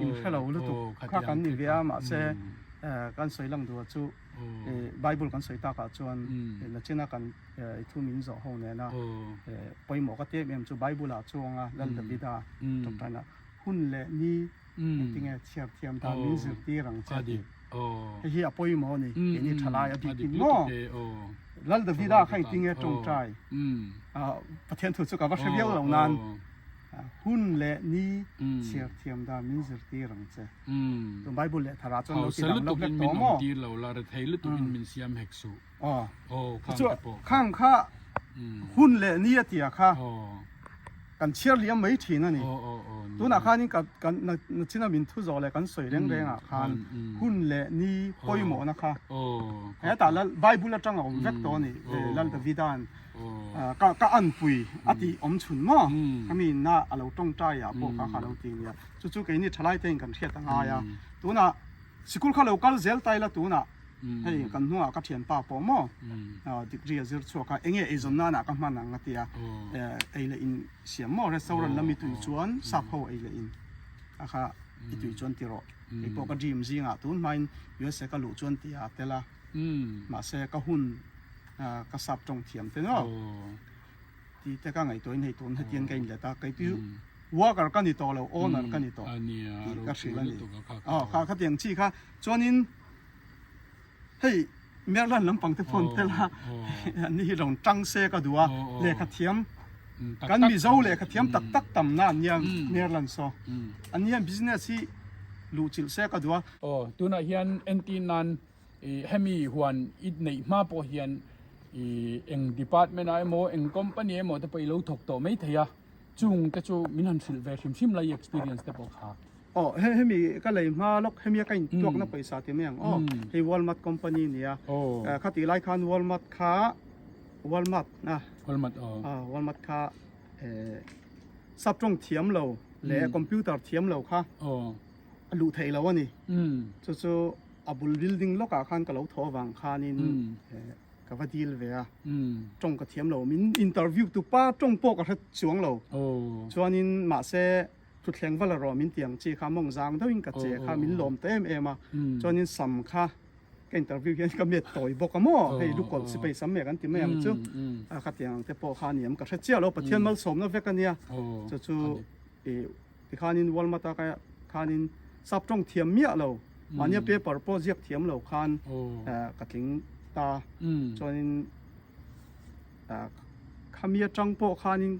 in hre lo lutuk kha kan ni ve a, mahse kan sawi lang duh chu Bible kan sawi takah chuan nachina kan i thu min zawh ho nena pawimawh ka ti em em chu Bible ah chuanga Lal Davida tawngtaina hun leh ni Engtinge chhiar thiam dan min zirtir ang che tih. Hei hi a pawimawh a ni, keini thalai a bik in maw? Lal Davida kha engtinge tawngtai? Pathian thu chu ka va hre viau lo nan hun leh ni chhiar thiam dan min zirtir ang che. Tun Bible leh thara chuan lo ti dang lo hlek tawh maw? Khang kha hun leh ni a tia kha. Kan chhiar liam mai thin a ni. Tunah khanin kan nachina min thu zawh leh kan sawi reng rengah khan hun leh ni pawimawhna kha hetah lal Bible atang a awm vek tawh a ni. Lal Davida'n ka anpui a tih awm chhun maw? Khami inna a lo tawngtai ah pawh kha kha lo ti nia. Chu chu keini thalai tein kan hriat a ngai a. Tunah sikul kha lo kal zel ta ila tunah hei kan hnungah ka thianpa pawh maw degree a zir chhuak a enge eizawn nanah ka hman ang a tia ei leh in siam maw restaurant lam i tui chuan sap ho ei leh in a kha i tui chuan ti rawh kei pawh ka dream zingah tun hmain USA ka luh chuan tia a tel a mahse ka hun ka sap tawng thiam te maw Ti te ka ngaihtuahin hei tun hetiang ka inlet a, kei chu worker ka ni tawh lo, owner ka ni tawh tih ka hrilh a ni. Aw kha khatiang chi kha chuanin hei Maryland lampang te pawh an tel a, an ni hi rawn tang se ka duh a, lehkha thiam kan Mizo lehkha thiam tak tak tamna an nia Maryland saw, an ni hian business hi luhchilh se ka duh a. Aw tunah hian entir nan Hemi huan i neih hma pawh hian i eng department ah emaw eng company emaw te pawh i lo thawk tawh mai thei a, chung te chu min han hrilh ve hrim hrim lai i experience te pawh kha. Aw he hemi ka lei hma lawk hemi a ka intuakna pawisa ti mai ang aw hei Walmart company nia khatih lai khan Walmart kha Walmart a Walmart aw Walmart kha saptawng thiam lo leh computer thiam lo kha a luh theih lo a ni chu chu A bul building lawkah khan ka lo thaw avang khanin ka va deal ve a, tawng ka thiam lo, min interview tu pa tawng pawh ka hre chuang lo, chuanin mahse thutthleng va la rawh min ti ang chi kha mawng zang deuhin ka che kha min lawm ta em em a, chuanin sam kha ka interview hian ka met tawi bawk a maw, hei lukawlh sipai sam mek an ti mai ang chu, a khatiang ang te pawh kha a ni em ka hre chiah lo, Pathian malsawmna vek a nia, chu chu ih. Tikhanin Walmart a ka khanin sap tawng thiam miah lo, mahnia paper pawh ziak thiam lo khan ka tling ta. Chuanin khami atang pawh khanin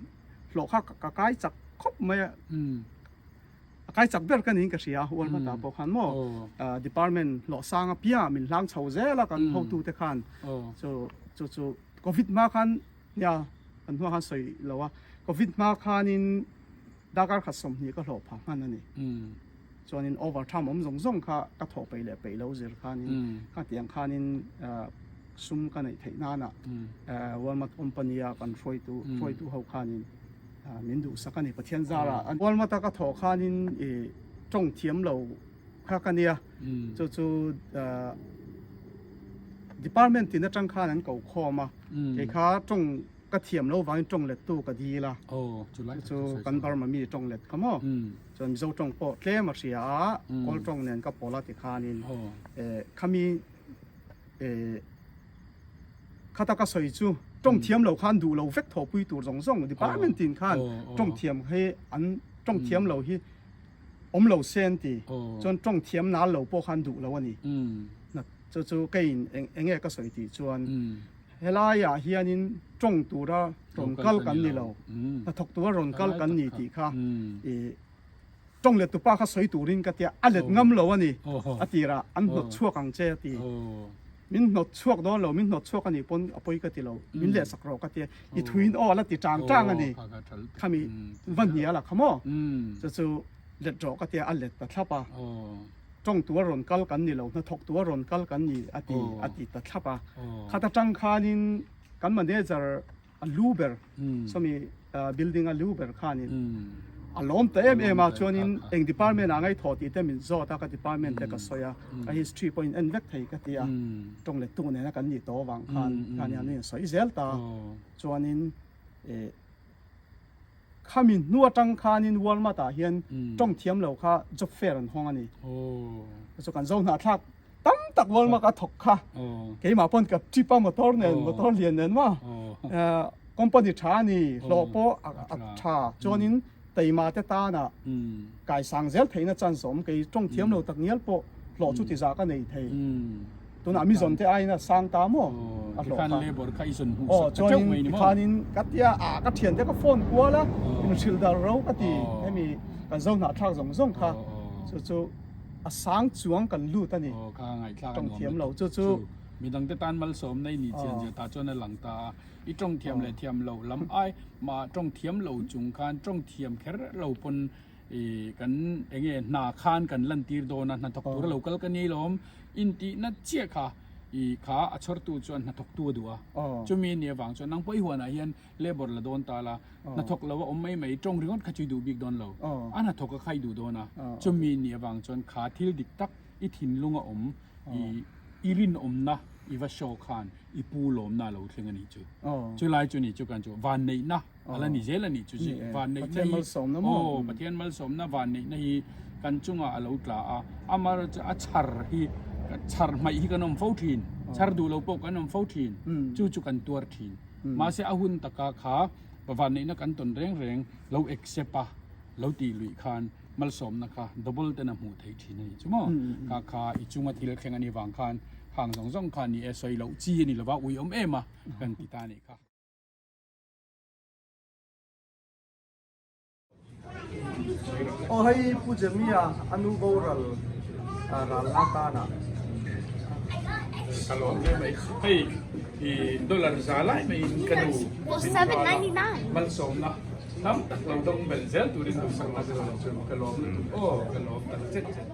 hlawh kha ka kai chak khawp mai a, a kai chak ber ka niin ka hria Walmart ah pawh khan maw department hlawh sang apiangah min hlang chho zel a kan hotute khan chu chu chu covid hma khan nia kan hnuah khan sawi lo a, covid hma khanin. Darkar khat 20 ka hlawh phah hman a ni. Chuanin over time awm zawng zawng kha ka thawh peih leh peih lo zir khanin ka tih ang khanin sum ka neih theih nana Walmart company a kan hruaitu hruaitu ho khanin min duhsak a ni Pathian zara. Walmart a ka thawh khanin i tawng thiam lo. kha ka nia chu chu department tin atang khan an ko khawm a kei kha tawng ka thiam lo vangin tawng let tu ka dil a chu kan Burma mi tawng let kha maw chuan Mizo tawng pawh tlem a hria a kawl tawng nen ka pawl a tikhanin khami Khata ka sawi chu tawng thiam lo khan duh lo vek thawhpui tur zawng zawng department tin khan tawng thiam hi an tawng thiam lo hi awm lo se an ti chuan tawng thiam nal lo pawh khan duh lo a ni. Chu chu keiin eng nge ka sawi tih chuan helaiah hianin tawng tura rawn kal kan ni lo, hnathawk tura rawn kal kan ni tih kha ih Tawng let tupa kha sawi turin ka tia, a let ngam lo a ni, a tirah an hnawt chhuak ang che a ti. Min hnawt chhuak dawn lo, min hnawt chhuak a nih pawn a pawi ka ti lo, min lehsak rawh ka tia, i thuin aw a la ti tang tang a ni, khami va hnial a kha maw? Chu chu let rawh ka tia, a let ta thlap a, tawng tua rawn kal kan ni lo, hnathawk tua rawn kal kan ni a ti, a ti ta thlap a. Khat atang khanin kan manager a lu ber sawmi building a lu ber khanin a lawm ta em em a chuanin eng department ah ngaithawh tih te min zawt a ka department te ka sawi a ka history pawhin en vek thei ka ti a tawng let tu nena kan nih tawh avang khan khani an in sawi zel ta chuanin eh khami hnu atang khanin Walmart ah hian tawng thiam lo kha job fair an hawng a ni chu kan zo hnahthlak Tam tak Walmart a thawk kha. Keimah pawn ka trip a motor nen, motor lian nen maw. Company tha a ni, hlawh pawh a tha. Chuanin teima te tana kaisang zel theihna chance a awm. Kei tawng thiam lo tak ngial pawh hlawh chu ti zah ka nei thei. Tunah mi zawn te aiin a sang ta maw a hlawh kha. Aw chuanin tikhanin ka tia a ka thiante ka phone kual a, inhrilh dar ro ka ti. Hemi kan zo hnahthlak zawng zawng kha chu chu. A sang chuang kan lut a ni. Aw kha ngaihthlak a Tawng nuam thiam lo lutuk chu chu. chu. Midang te tan malsawm na i nih chian zia tah chuan a lang ta a. I tawng thiam leh thiam lo lam ai mah tawng thiam lo chung khan tawng thiam kher lo pawn i kan enge hna khan kan lantir dawn a hnathawk tura lo kal ka ni lawm intihna chiah kha i kha a chhawrtu chuan hnathawktu a duh a. Chumi ni avang chuan nang pawh i huanah hian Labour la dawn ta la, hnathawk lo a awm mai mai, tawng ringawt kha chu i duh bik dawn lo. A hnathawk a kha i duh dawn a. Chumi nih avang chuan kha thil dik tak i thinlung a awm, i i rinawmna i va show khan i pu lawmna a lo thleng a nih chu. Chulai chu nih chu kan chu vanneihna a la ni zel a nih chu. Vanneihna hi aw Pathian malsawmna vanneihna hi kan chungah a lo tla a, amaherawhchu a chhar hi chhar hmaih hi kan awm fo thin, chhar duh lo pawh kan awm fo thin, chu chu kan tuar thin. Mahse a hun taka kha vanneihna kan tawn reng reng lo accept a, lo tih luih khan malsawmna kha double ten a hmuh theih thin a nih chu maw? Kha kha i chunga thil thleng a nih vang khan khang zawng zawng kha ni e sawi loh chi a ni lova ui awm em a kan ti ta a nih kha. Aw hei Pu Jemia a nu boral ral na tan ah. Ka lawm hle mai. Hei i dollar za lai mai in ka nu min ral a malsawmna tam tak lo dawng belh zel turin duhsakna ka lawm lutuk aw ka lawm tak zet zet.